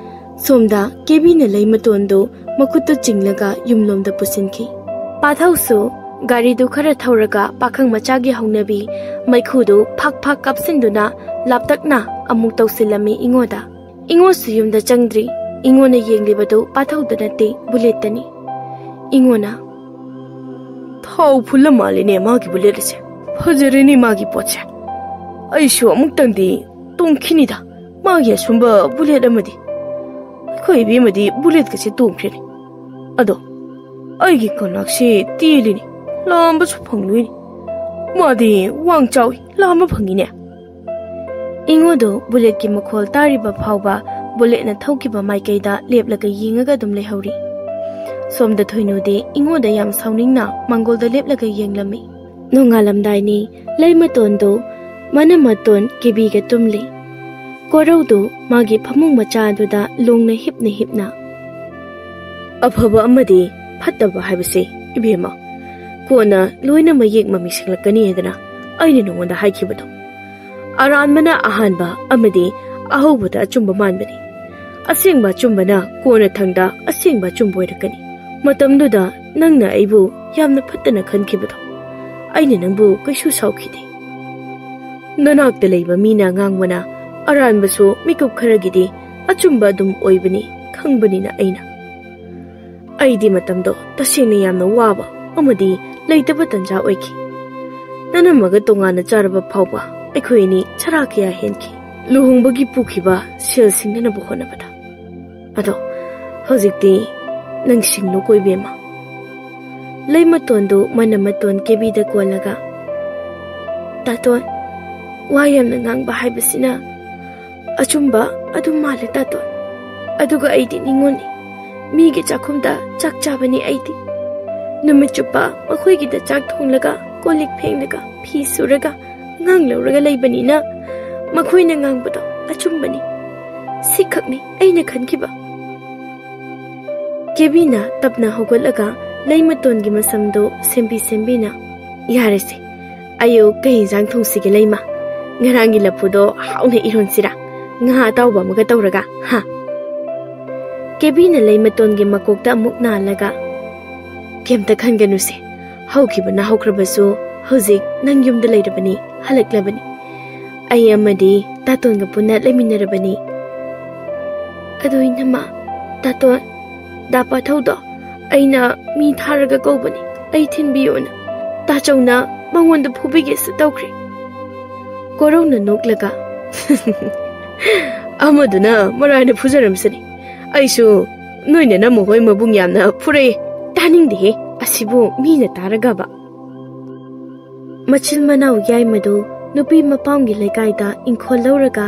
ꯁꯣꯝꯗ ꯀꯦꯕꯤꯅ ꯂꯩꯃꯇꯣꯟꯗꯨ ꯃꯈꯨꯠꯇꯨ ꯆꯤꯡꯂꯒ ꯌꯨꯝꯂꯣꯝꯗ ꯄꯨꯁꯤꯟꯈꯤ꯫ ꯄꯥꯊꯧꯁꯨ ꯒꯥꯔꯤꯗꯨ ꯈꯔ ꯊꯧꯔꯒ ꯄꯥꯈꯪ ꯃꯆꯥꯒꯤ ꯍꯧꯅꯕꯤ ꯃꯩꯈꯨꯗꯨ ꯐꯥꯛ ꯐꯥꯛ ꯀꯥꯞꯁꯤꯟꯗꯨꯅ ꯂꯥꯞꯇꯛꯅ ꯑꯃꯨꯛ ꯇꯧꯁꯤꯜꯂꯝꯃꯤ ꯏꯉꯣꯗ꯫ ꯏꯉꯣꯁꯨ ꯌꯨꯝꯗ ꯆꯪꯗ꯭ꯔꯤ꯫ ꯏꯉꯣꯅ ꯌꯦꯡꯂꯤꯕꯗꯨ ꯄꯥꯊꯧꯗ ꯅꯠꯇꯦ, ꯕꯨꯂꯦꯠꯇꯅꯤ꯫ ꯏꯉꯣꯅ, "ꯊꯥꯎ ꯐꯨꯜꯂ ꯃꯥꯜꯂꯦꯅꯦ ꯃꯥꯒꯤ ꯕꯨꯂꯦꯠ ꯑꯁꯦ꯫ ꯐꯖꯔꯦꯅꯦ ꯃꯥꯒꯤ ꯄꯣꯠꯁꯦ꯫ ꯑꯩꯁꯨ ꯑꯃꯨꯛꯇꯪꯗꯤ ꯇꯣꯡꯈꯤꯅꯤꯗ ꯃꯥꯒꯤ ꯑꯁꯨꯝꯕ ꯕꯨꯂꯦꯠ ꯑꯃꯗꯤ꯫ ꯑꯩꯈꯣꯏ ꯏꯕꯦꯝꯃꯗꯤ ꯕꯨꯂꯦꯠꯀꯁꯦ ꯇꯣꯡꯈ꯭ꯔꯦꯅꯦ꯫ ꯑꯗꯣ ꯑꯩꯒꯤ ꯀꯂꯥꯛꯁꯦ ꯇꯦꯜꯂꯤꯅꯦ, ꯂꯥꯝꯕꯁꯨ ꯐꯪꯂꯣꯏꯅꯦ꯫ ꯃꯥꯗꯤ ꯋꯥꯡ ꯆꯥꯎꯏ, ꯂꯥꯝꯕ ꯐꯪꯉꯤꯅꯦ꯫" ꯏꯉꯣꯗꯣ ꯕꯨꯂꯦꯠꯀꯤ ꯃꯈꯣꯜ ꯇꯥꯔꯤꯕ ꯐꯥꯎꯕ ꯕꯨꯂꯦꯠꯅ ꯊꯧꯈꯤꯕ ꯃꯥꯏꯀꯩꯗ ꯂꯦꯞꯂꯒ ꯌꯦꯡꯉꯒ ꯑꯗꯨꯝ ꯂꯩꯍꯧꯔꯤ꯫ ꯁꯣꯝꯗ ꯊꯣꯏꯅꯨꯗꯤ ꯏꯉꯣꯗ ꯌꯥꯝ ꯁꯥꯎꯅꯤꯡꯅ ꯃꯥꯡꯒꯣꯜꯗ ꯂꯦꯞꯂꯒ ꯌꯦꯡꯂꯝꯃꯤ꯫ ꯅꯣꯡꯉꯥꯜꯂꯝꯗꯥꯏꯅꯤ꯫ ꯂꯩꯃꯇꯣꯟꯗꯨ ꯃꯅꯃꯇꯣꯟ ꯀꯦꯕꯤꯒ ꯇꯨꯝꯂꯤ꯫ ꯀꯣꯔꯧꯗꯨ ꯃꯥꯒꯤ ꯐꯃꯨꯡ ꯃꯆꯥ ꯑꯗꯨꯗ ꯂꯣꯡꯅ ꯍꯤꯞꯅ ꯍꯤꯞꯅ, "ꯑꯐꯕ ꯑꯃꯗꯤ ꯐꯠꯇꯕ ꯍꯥꯏꯕꯁꯦ, ꯏꯕꯦꯝꯃ, ꯀꯣꯟꯅ ꯂꯣꯏꯅ ꯃꯌꯦꯛ ꯃꯃꯤ ꯁꯦꯡꯂꯛꯀꯅꯤ ꯍꯥꯏꯗꯅ ꯑꯩꯅ ꯅꯉꯣꯟꯗ ꯍꯥꯏꯈꯤꯕꯗꯣ꯫ ꯑꯔꯥꯟꯕꯅ ꯑꯍꯥꯟꯕ ꯑꯃꯗꯤ ꯑꯍꯧꯕꯗ ꯑꯆꯨꯝꯕ ꯃꯥꯟꯕꯅꯤ꯫ ꯑꯁꯦꯡꯕ ꯑꯆꯨꯝꯕꯅ ꯀꯣꯟꯅꯊꯪꯗ ꯑꯁꯦꯡꯕ ꯑꯆꯨꯝꯕ ꯑꯣꯏꯔꯛꯀꯅꯤ꯫ ꯃꯇꯝꯗꯨꯗ ꯅꯪꯅ ꯑꯩꯕꯨ ꯌꯥꯝꯅ ꯐꯠꯇꯅ ꯈꯟꯈꯤꯕꯗꯣ, ꯑꯩꯅ ꯅꯪꯕꯨ ꯀꯩꯁꯨ ꯁꯥꯎꯈꯤꯗꯦ꯫ ꯅꯅꯥꯛꯇ ꯂꯩꯕ ꯃꯤꯅ ꯉꯥꯡꯕꯅ ꯑꯔꯥꯟꯕꯁꯨ ꯃꯤꯀꯨꯞ ꯈꯔꯒꯤꯗꯤ ꯑꯆꯨꯝꯕ ꯑꯗꯨꯝ ꯑꯣꯏꯕꯅꯤ ꯈꯪꯕꯅꯤꯅ ꯑꯩꯅ꯫ ꯑꯩꯗꯤ ꯃꯇꯝꯗꯣ ꯇꯁꯦꯡꯅ ꯌꯥꯝꯅ ꯋꯥꯕ ꯑꯃꯗꯤ ꯂꯩꯇꯕ ꯇꯟꯖꯥ ꯑꯣꯏꯈꯤ꯫ ꯅꯅꯝꯃꯒ ꯇꯣꯉꯥꯟꯅ ꯆꯥꯔꯕ ꯐꯥꯎꯕ ꯑꯩꯈꯣꯏ ꯑꯅꯤ ꯆꯔꯥ ꯀꯌꯥ ꯍꯦꯟꯈꯤ꯫ ꯂꯨꯍꯣꯡꯕꯒꯤ ꯄꯨꯈꯤꯕ ꯁꯦꯜ ꯁꯤꯡꯅꯅꯕ ꯍꯣꯠꯅꯕꯗ꯫ ꯑꯗꯣ ꯍꯧꯖꯤꯛꯇꯤ ꯅꯪ ꯁꯤꯡꯂꯨꯀꯣ ꯏꯕꯦꯝꯃ꯫" ꯂꯩꯃꯇꯣꯟꯗꯨ ꯃꯅꯃꯇꯣꯟ ꯀꯦꯕꯤꯗ ꯀꯣꯜꯂꯒ, "ꯇꯥꯇꯣꯟ, ꯋꯥ ꯌꯥꯝꯅ ꯉꯥꯡꯕ ꯍꯥꯏꯕꯁꯤꯅ ꯑꯆꯨꯝꯕ ꯑꯗꯨꯝ ꯃꯥꯜꯂꯦ ꯇꯥꯇꯣꯟ꯫ ꯑꯗꯨꯒ ꯑꯩꯗꯤ ꯅꯤꯉꯣꯜꯅꯤ꯫ ꯃꯤꯒꯤ ꯆꯥꯛꯈꯨꯝꯗ ꯆꯥꯛ ꯆꯥꯕꯅꯤ ꯑꯩꯗꯤ꯫ ꯅꯨꯃꯤꯠ ꯆꯨꯞꯄ ꯃꯈꯣꯏꯒꯤꯗ ꯆꯥꯛ ꯊꯣꯡꯂꯒ, ꯀꯣꯜ ꯂꯤꯛ ꯐꯦꯡꯂꯒ, ꯐꯤ ꯁꯨꯔꯒ, ꯑꯉꯥꯡ ꯂꯧꯔꯒ ꯂꯩꯕꯅꯤꯅ ꯃꯈꯣꯏꯅ ꯉꯥꯡꯕꯗꯣ ꯑꯆꯨꯝꯕꯅꯤ꯫ ꯁꯤꯈꯛꯅꯤ ꯑꯩꯅ ꯈꯟꯈꯤꯕ꯫" ꯀꯦꯕꯤꯅ ꯇꯞꯅ ꯍꯧꯒꯠꯂꯒ ꯂꯩꯃꯇꯣꯟꯒꯤ ꯃꯁꯝꯗꯨ ꯁꯦꯝꯕꯤ ꯁꯦꯝꯕꯤꯅ, "ꯌꯥꯔꯦꯁꯦ, ꯑꯌꯨꯛ ꯀꯩ ꯏꯟꯖꯥꯡ ꯊꯣꯡꯁꯤꯒꯦ ꯂꯩꯃ? ꯉꯔꯥꯡꯒꯤ ꯂꯐꯨꯗꯣ ꯍꯥꯎꯅ ꯏꯔꯣꯟꯁꯤꯔꯥ? ꯉꯥ ꯑꯇꯥꯎꯕ ꯑꯃꯒ ꯇꯧꯔꯒ, ꯍꯥ?" ꯀꯦꯕꯤꯅ ꯂꯩ ꯃꯇꯣꯟꯒꯤ ꯃꯀꯣꯛꯇ ꯑꯃꯨꯛ ꯅꯥꯜꯂꯒ, "ꯀꯩꯝꯇ ꯈꯟꯒꯅꯨꯁꯦ, ꯍꯧꯈꯤꯕꯅ ꯍꯧꯈ꯭ꯔꯕꯁꯨ ꯍꯧꯖꯤꯛ ꯅꯪ ꯌꯨꯝꯗ ꯂꯩꯔꯕꯅꯤ, ꯍꯜꯂꯛꯂꯕꯅꯤ꯫ ꯑꯩ ꯑꯃꯗꯤ ꯇꯥꯇꯣꯟꯒ ꯄꯨꯟꯅ ꯂꯩꯃꯤꯟꯅꯔꯕꯅꯤ꯫ ꯑꯗꯣ ꯏꯅꯝꯃ, ꯇꯥꯇꯣꯟ, ꯗꯥ ꯄꯥꯊꯧꯗꯣ ꯑꯩꯅ ꯃꯤ ꯊꯥꯔꯒ ꯀꯧꯕꯅꯤ, ꯑꯩ ꯊꯤꯟꯕꯤꯌꯣꯅ꯫ ꯇꯥꯆꯧꯅ ꯃꯉꯣꯟꯗ ꯐꯨꯕꯤꯒꯦꯁꯨ ꯇꯧꯈ꯭ꯔꯦ꯫" ꯀꯣꯔꯧꯅ ꯅꯣꯛꯂꯒ, "ꯑꯃꯗꯨꯅ ꯃꯔꯥꯏꯅ ꯐꯨꯖꯔꯝꯁꯅꯤ꯫ ꯑꯩꯁꯨ ꯅꯣꯏ ꯅꯅꯝꯃ ꯍꯣꯏ ꯃꯕꯨꯡ ꯌꯥꯝꯅ ꯐꯨꯔꯛꯑꯦ꯫ ꯇꯥꯅꯤꯡꯗꯦꯍꯦ, ꯑꯁꯤꯕꯨ ꯃꯤꯅ ꯇꯥꯔꯒꯕ꯫" ꯃꯆꯤꯟ ꯃꯅꯥꯎ ꯌꯥꯏꯃꯗꯨ ꯅꯨꯄꯤ ꯃꯄꯥꯝꯒꯤ ꯂꯩꯀꯥꯏꯗ ꯏꯪꯈꯣꯜ ꯂꯧꯔꯒ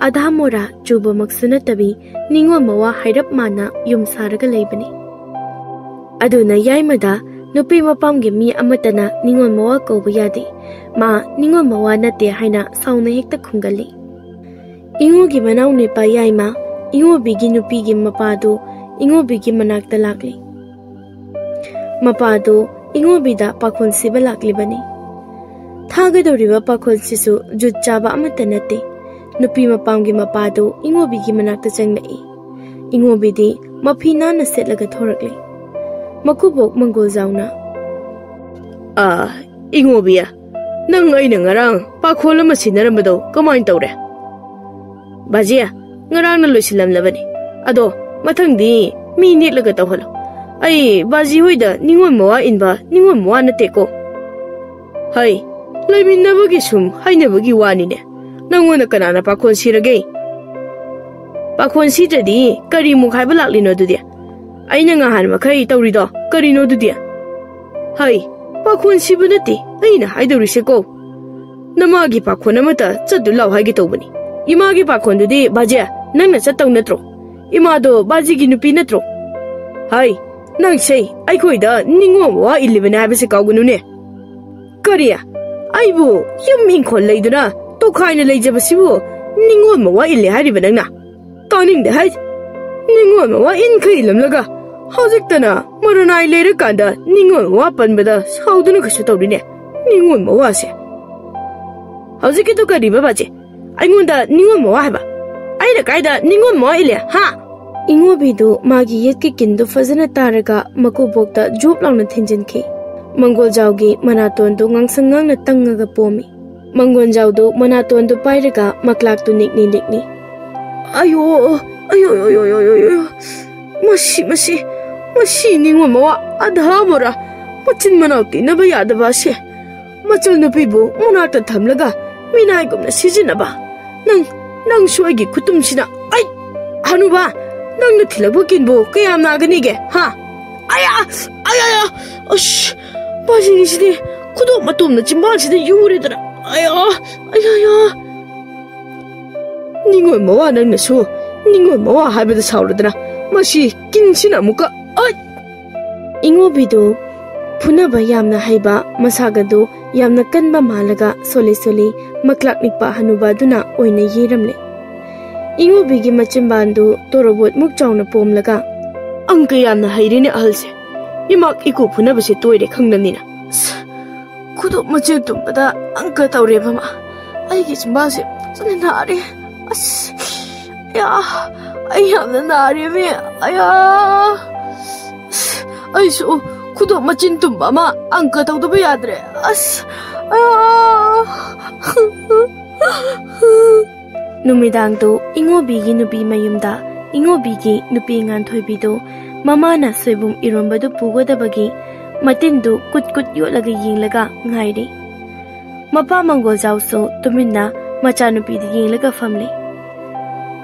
ꯑꯙꯥ ꯃꯣꯔꯥ ꯆꯨꯕꯃꯛꯁꯨ ꯅꯠꯇꯕꯤ ꯅꯤꯉꯣꯜ ꯃꯋꯥ ꯍꯥꯏꯔꯞ ꯃꯥꯟꯅ ꯌꯨꯝ ꯁꯥꯔꯒ ꯂꯩꯕꯅꯤ꯫ ꯑꯗꯨꯅ ꯌꯥꯏꯃꯗ ꯅꯨꯄꯤ ꯃꯄꯥꯝꯒꯤ ꯃꯤ ꯑꯃꯠꯇꯅ ꯅꯤꯉꯣꯜ ꯃꯋꯥ ꯀꯧꯕ ꯌꯥꯗꯦ, ꯃꯥ ꯅꯤꯉꯣꯜ ꯃꯋꯥ ꯅꯠꯇꯦ ꯍꯥꯏꯅ ꯁꯥꯎꯅ ꯍꯦꯛꯇ ꯈꯨꯝꯒꯜꯂꯤ꯫ ꯏꯉꯣꯒꯤ ꯃꯅꯥꯎ ꯅꯨꯄꯥ ꯌꯥꯏꯃ, ꯏꯉꯣꯕꯤꯒꯤ ꯅꯨꯄꯤꯒꯤ ꯃꯄꯥꯗꯨ ꯏꯉꯣꯕꯤꯒꯤ ꯃꯅꯥꯛꯇ ꯂꯥꯛꯂꯤ꯫ ꯃꯄꯥꯗꯨ ꯏꯉꯣꯕꯤꯗ ꯄꯥꯈꯣꯟ ꯁꯤꯕ ꯂꯥꯛꯂꯤꯕꯅꯤ꯫ ꯊꯥꯒꯗꯧꯔꯤꯕ ꯄꯥꯈꯣꯟꯁꯤꯁꯨ ꯖꯨꯠ ꯆꯥꯕ ꯑꯃꯠꯇ ꯅꯠꯇꯦ꯫ ꯅꯨꯄꯤ ꯃꯄꯥꯝꯒꯤ ꯃꯄꯥꯗꯨ ꯏꯉꯣꯕꯤꯒꯤ ꯃꯅꯥꯛꯇ ꯆꯪꯂꯛꯏ꯫ ꯏꯉꯣꯕꯤꯗꯤ ꯃꯐꯤ ꯅꯥꯟꯅ ꯁꯦꯠꯂꯒ ꯊꯣꯔꯛꯂꯤ꯫ ꯃꯀꯨꯕꯣꯛ ꯃꯪꯒꯣꯜꯖꯥꯎꯅ, "ꯑꯥ, ꯏꯉꯣꯕꯤ, ꯅꯪ ꯑꯩꯅ ꯉꯔꯥꯡ ꯄꯥꯈꯣꯜ ꯑꯃ ꯁꯤꯟꯅꯔꯝꯕꯗꯣ ꯀꯃꯥꯏꯅ ꯇꯧꯔꯦ?" "ꯕꯥꯖꯤ, ꯉꯔꯥꯡꯅ ꯂꯣꯏꯁꯤꯜꯂꯝꯂꯕꯅꯤ꯫ ꯑꯗꯣ ꯃꯊꯪꯗꯤ ꯃꯤ ꯅꯦꯛꯂꯒ ꯇꯧꯍꯜꯂꯣ꯫ ꯑꯩ ꯕꯥꯖꯤ ꯍꯣꯏꯗ ꯅꯤꯉꯣꯜ ꯃꯋꯥ ꯏꯟꯕ ꯅꯤꯉꯣꯜ ꯃꯋꯥ ꯅꯠꯇꯦꯀꯣ꯫" "ꯍꯩ, ꯂꯩꯃꯤꯟꯅꯕꯒꯤ ꯁꯨꯝ ꯍꯥꯏꯅꯕꯒꯤ ꯋꯥꯅꯤꯅꯦ꯫ ꯅꯪꯉꯣꯟꯗ ꯀꯅꯥꯅ ꯄꯥꯈꯣꯟ ꯁꯤꯔꯒꯦ? ꯄꯥꯈꯣꯟ ꯁꯤꯗ꯭ꯔꯗꯤ ꯀꯔꯤ ꯃꯨꯛ ꯍꯥꯏꯕ ꯂꯥꯛꯂꯤꯅꯣ ꯑꯗꯨꯗꯤ? ꯑꯩꯅ ꯉꯍꯥꯟ ꯃꯈꯩ ꯇꯧꯔꯤꯗꯣ ꯀꯔꯤꯅꯣ ꯑꯗꯨꯗꯤ? ꯍꯩ, ꯄꯥꯈꯣꯟ ꯁꯤꯕ ꯅꯠꯇꯦ ꯑꯩꯅ ꯍꯥꯏꯗꯧꯔꯤꯁꯦꯀꯣ꯫ ꯅꯃꯥꯒꯤ ꯄꯥꯈꯣꯟ ꯑꯃꯇ ꯆꯠꯇꯨ ꯂꯥꯎ ꯍꯥꯏꯒꯦ ꯇꯧꯕꯅꯤ꯫ ꯏꯃꯥꯒꯤ ꯄꯥꯈꯣꯟꯗꯨꯗꯤ ꯕꯥꯖꯦ, ꯅꯪꯅ ꯆꯠꯇꯧ ꯅꯠꯇ꯭ꯔꯣ? ꯏꯃꯥꯗꯣ ꯕꯥꯖꯤꯒꯤ ꯅꯨꯄꯤ ꯅꯠꯇ꯭ꯔꯣ?" "ꯍꯩ, ꯅꯪꯁꯦ ꯑꯩꯈꯣꯏꯗ ꯅꯤꯉꯣꯜ ꯃꯋꯥ ꯏꯜꯂꯤꯕꯅꯦ ꯍꯥꯏꯕꯁꯦ ꯀꯥꯎꯒꯅꯨꯅꯦ꯫" "ꯀꯔꯤ? ꯑꯩꯕꯨ ꯌꯨꯝ ꯏꯪꯈꯣꯜ ꯂꯩꯗꯨꯅ ꯇꯣꯈꯥꯏꯅ ꯂꯩꯖꯕꯁꯤꯕꯨ ꯅꯤꯉꯣꯜ ꯃꯋꯥ ꯏꯜꯂꯦ ꯍꯥꯏꯔꯤꯕ ꯅꯪꯅ? ꯇꯥꯅꯤꯡꯗꯦ ꯍꯥꯏ꯫ ꯅꯤꯉꯣꯜ ꯃꯋꯥ ꯏꯟꯈꯩ ꯏꯜꯂꯝꯂꯒ ꯍꯧꯖꯤꯛꯇꯅ ꯃꯔꯅꯥꯏ ꯂꯩꯔꯀꯥꯟꯗ ꯅꯤꯉꯣꯜ ꯃꯋꯥ ꯄꯟꯕꯗ ꯁꯥꯎꯗꯨꯅ ꯀꯩꯁꯨ ꯇꯧꯔꯤꯅꯦ꯫ ꯅꯤꯉꯣꯜ ꯃꯋꯥꯁꯦ꯫ ꯍꯧꯖꯤꯛꯀꯤꯗꯨ ꯀꯔꯤꯕ ꯕꯥꯖꯦ? ꯑꯩꯉꯣꯟꯗ ꯅꯤꯉꯣꯜ ꯃꯋꯥ ꯍꯥꯏꯕ? ꯑꯩꯅ ꯀꯥꯏꯗ ꯅꯤꯉꯣꯜ ꯃꯋꯥ ꯏꯜꯂꯦ, ꯍꯥ?" ꯏꯉꯣꯕꯤꯗꯨ ꯃꯥꯒꯤ ꯌꯦꯠꯀꯤ ꯀꯤꯟꯗꯨ ꯐꯖꯅ ꯇꯥꯔꯒ ꯃꯀꯨꯕꯣꯛꯇ ꯖꯣꯞ ꯂꯥꯎꯅ ꯊꯤꯟꯖꯤꯟꯈꯤ꯫ ꯃꯪꯒꯣꯜꯖꯥꯎꯒꯤ ꯃꯅꯥꯇꯣꯟꯗꯨ ꯉꯥꯡꯁꯪ ꯉꯥꯡꯅ ꯇꯪꯉꯒ ꯄꯣꯝꯃꯤ꯫ ꯃꯪꯒꯣꯜꯖꯥꯎꯗꯨ ꯃꯅꯥꯇꯣꯟꯗꯨ ꯄꯥꯏꯔꯒ ꯃꯀ꯭ꯂꯥꯛꯇꯨ ꯅꯤꯛꯅꯤ ꯅꯤꯛꯅꯤ꯫ "ꯑꯌꯣ, ꯑꯌꯣ, ꯑꯌꯣ, ꯑꯌꯣ, ꯑꯌꯣ, ꯑꯌꯣ, ꯃꯁꯤ, ꯃꯁꯤ, ꯃꯁꯤ ꯅꯤꯡꯉꯣꯜ ꯃꯋꯥ ꯑꯙꯥ ꯃꯣꯔꯥ, ꯃꯆꯤꯟ ꯃꯅꯥꯎ ꯇꯤꯟꯅꯕ ꯌꯥꯗꯕ ꯑꯁꯦ, ꯃꯆꯜ ꯅꯨꯄꯤꯕꯨ ꯃꯅꯥꯛꯇ ꯊꯝꯂꯒ ꯃꯤꯅꯥꯏꯒꯨꯝꯅ ꯁꯤꯖꯤꯟꯅꯕ꯫ ꯅꯪ, ꯅꯪꯁꯨ ꯑꯩꯒꯤ ꯈꯨꯇꯨꯝꯁꯤꯅ, ꯑꯩ, ꯍꯅꯨꯕ, ꯅꯪꯅ ꯊꯤꯜꯂꯛꯄ ꯀꯤꯟꯕꯨ ꯀꯌꯥꯝ ꯅꯥꯒꯅꯤꯒꯦ, ꯍꯥ? ꯑꯌꯥ, ꯑꯌꯥ, ꯑꯌꯥ, ꯑꯁ, ꯃꯁꯤꯒꯤꯁꯤꯗꯤ ꯈꯨꯗꯣꯞ ꯃꯇꯣꯝꯅ ꯆꯤꯝꯕꯥꯜꯁꯤꯗ ꯌꯨꯔꯦꯗꯅ꯫ ꯑꯌꯥ, ꯑꯌꯥ, ꯑꯌꯥ꯫ ꯅꯤꯡꯉꯣꯜ ꯃꯋꯥ ꯅꯪꯅꯁꯨ ꯅꯤꯡꯉꯣꯜ ꯃꯋꯥ ꯍꯥꯏꯕꯗ ꯁꯥꯎꯔꯗꯅ ꯃꯁꯤ ꯀꯤꯟꯁꯤꯅ ꯑꯃꯨꯛꯀ, ꯑꯩ!" ꯏꯉꯣꯕꯤꯗꯨ ꯐꯨꯅꯕ ꯌꯥꯝꯅ ꯍꯩꯕ, ꯃꯁꯥꯒꯗꯨ ꯌꯥꯝꯅ ꯀꯟꯕ ꯃꯥꯜꯂꯒ ꯁꯣꯜꯂꯤ ꯁꯣꯜꯂꯤ ꯃꯀ꯭ꯂꯥꯛ ꯅꯤꯛꯄ ꯍꯅꯨꯕ ꯑꯗꯨꯅ ꯑꯣꯏꯅ ꯌꯩꯔꯝꯂꯦ꯫ ꯏꯉꯣꯕꯤꯒꯤ ꯃꯆꯤꯟꯕꯥꯟꯗꯨ ꯇꯣꯔꯣꯕꯣꯠꯃꯨꯛ ꯆꯥꯎꯅ ꯄꯣꯝꯂꯒ, "ꯑꯪꯀ ꯌꯥꯝꯅ ꯍꯩꯔꯦꯅꯦ ꯑꯍꯜꯁꯦ꯫ ꯏꯃꯥꯛ ꯏꯀꯨ ꯐꯨꯅꯕꯁꯦ ꯇꯣꯏꯔꯦ ꯈꯪꯗꯅꯤꯅ꯫ ꯑꯁ, ꯈꯨꯗꯣꯞ ꯃꯆꯦꯜ ꯇꯨꯝꯕꯗ ꯑꯪꯀ ꯇꯧꯔꯦꯕ ꯃꯥ꯫ ꯑꯩꯒꯤ ꯆꯤꯝꯕꯥꯜꯁꯦ ꯐꯖꯅ ꯅꯥꯔꯦ꯫ ꯑꯁ, ꯑꯌꯥ, ꯑꯩ ꯌꯥꯝꯅ ꯅꯥꯔꯦꯃꯤ꯫ ꯑꯌꯥ, ꯑꯁ, ꯑꯩꯁꯨ ꯈꯨꯗꯣꯞ ꯃꯆꯤꯟ ꯇꯨꯝꯕ ꯑꯃ ꯑꯪꯀ ꯇꯧꯗꯕ ꯌꯥꯗ꯭ꯔꯦ꯫ ꯑꯁ, ꯑꯌꯥ!" ꯅꯨꯃꯤꯗꯥꯡꯗꯨ ꯏꯉꯣꯕꯤꯒꯤ ꯅꯨꯄꯤ ꯃꯌꯨꯝꯗ ꯏꯉꯣꯕꯤꯒꯤ ꯅꯨꯄꯤ ꯉꯥꯟꯊꯣꯏꯕꯤꯗꯨ ꯃꯃꯥꯅ ꯁꯣꯏꯕꯨꯝ ꯏꯔꯣꯟꯕꯗꯨ ꯄꯨꯒꯗꯕꯒꯤ ꯃꯇꯤꯟꯗꯨ ꯀꯨꯠ ꯀꯨꯠ ꯌꯣꯠꯂꯒ ꯌꯦꯡꯂꯒ ꯉꯥꯏꯔꯤ꯫ ꯃꯄꯥ ꯃꯪꯒꯣꯜꯖꯥꯎꯁꯨ ꯇꯨꯃꯤꯟꯅ ꯃꯆꯥꯅꯨꯄꯤꯗ ꯌꯦꯡꯂꯒ ꯐꯝꯂꯤ꯫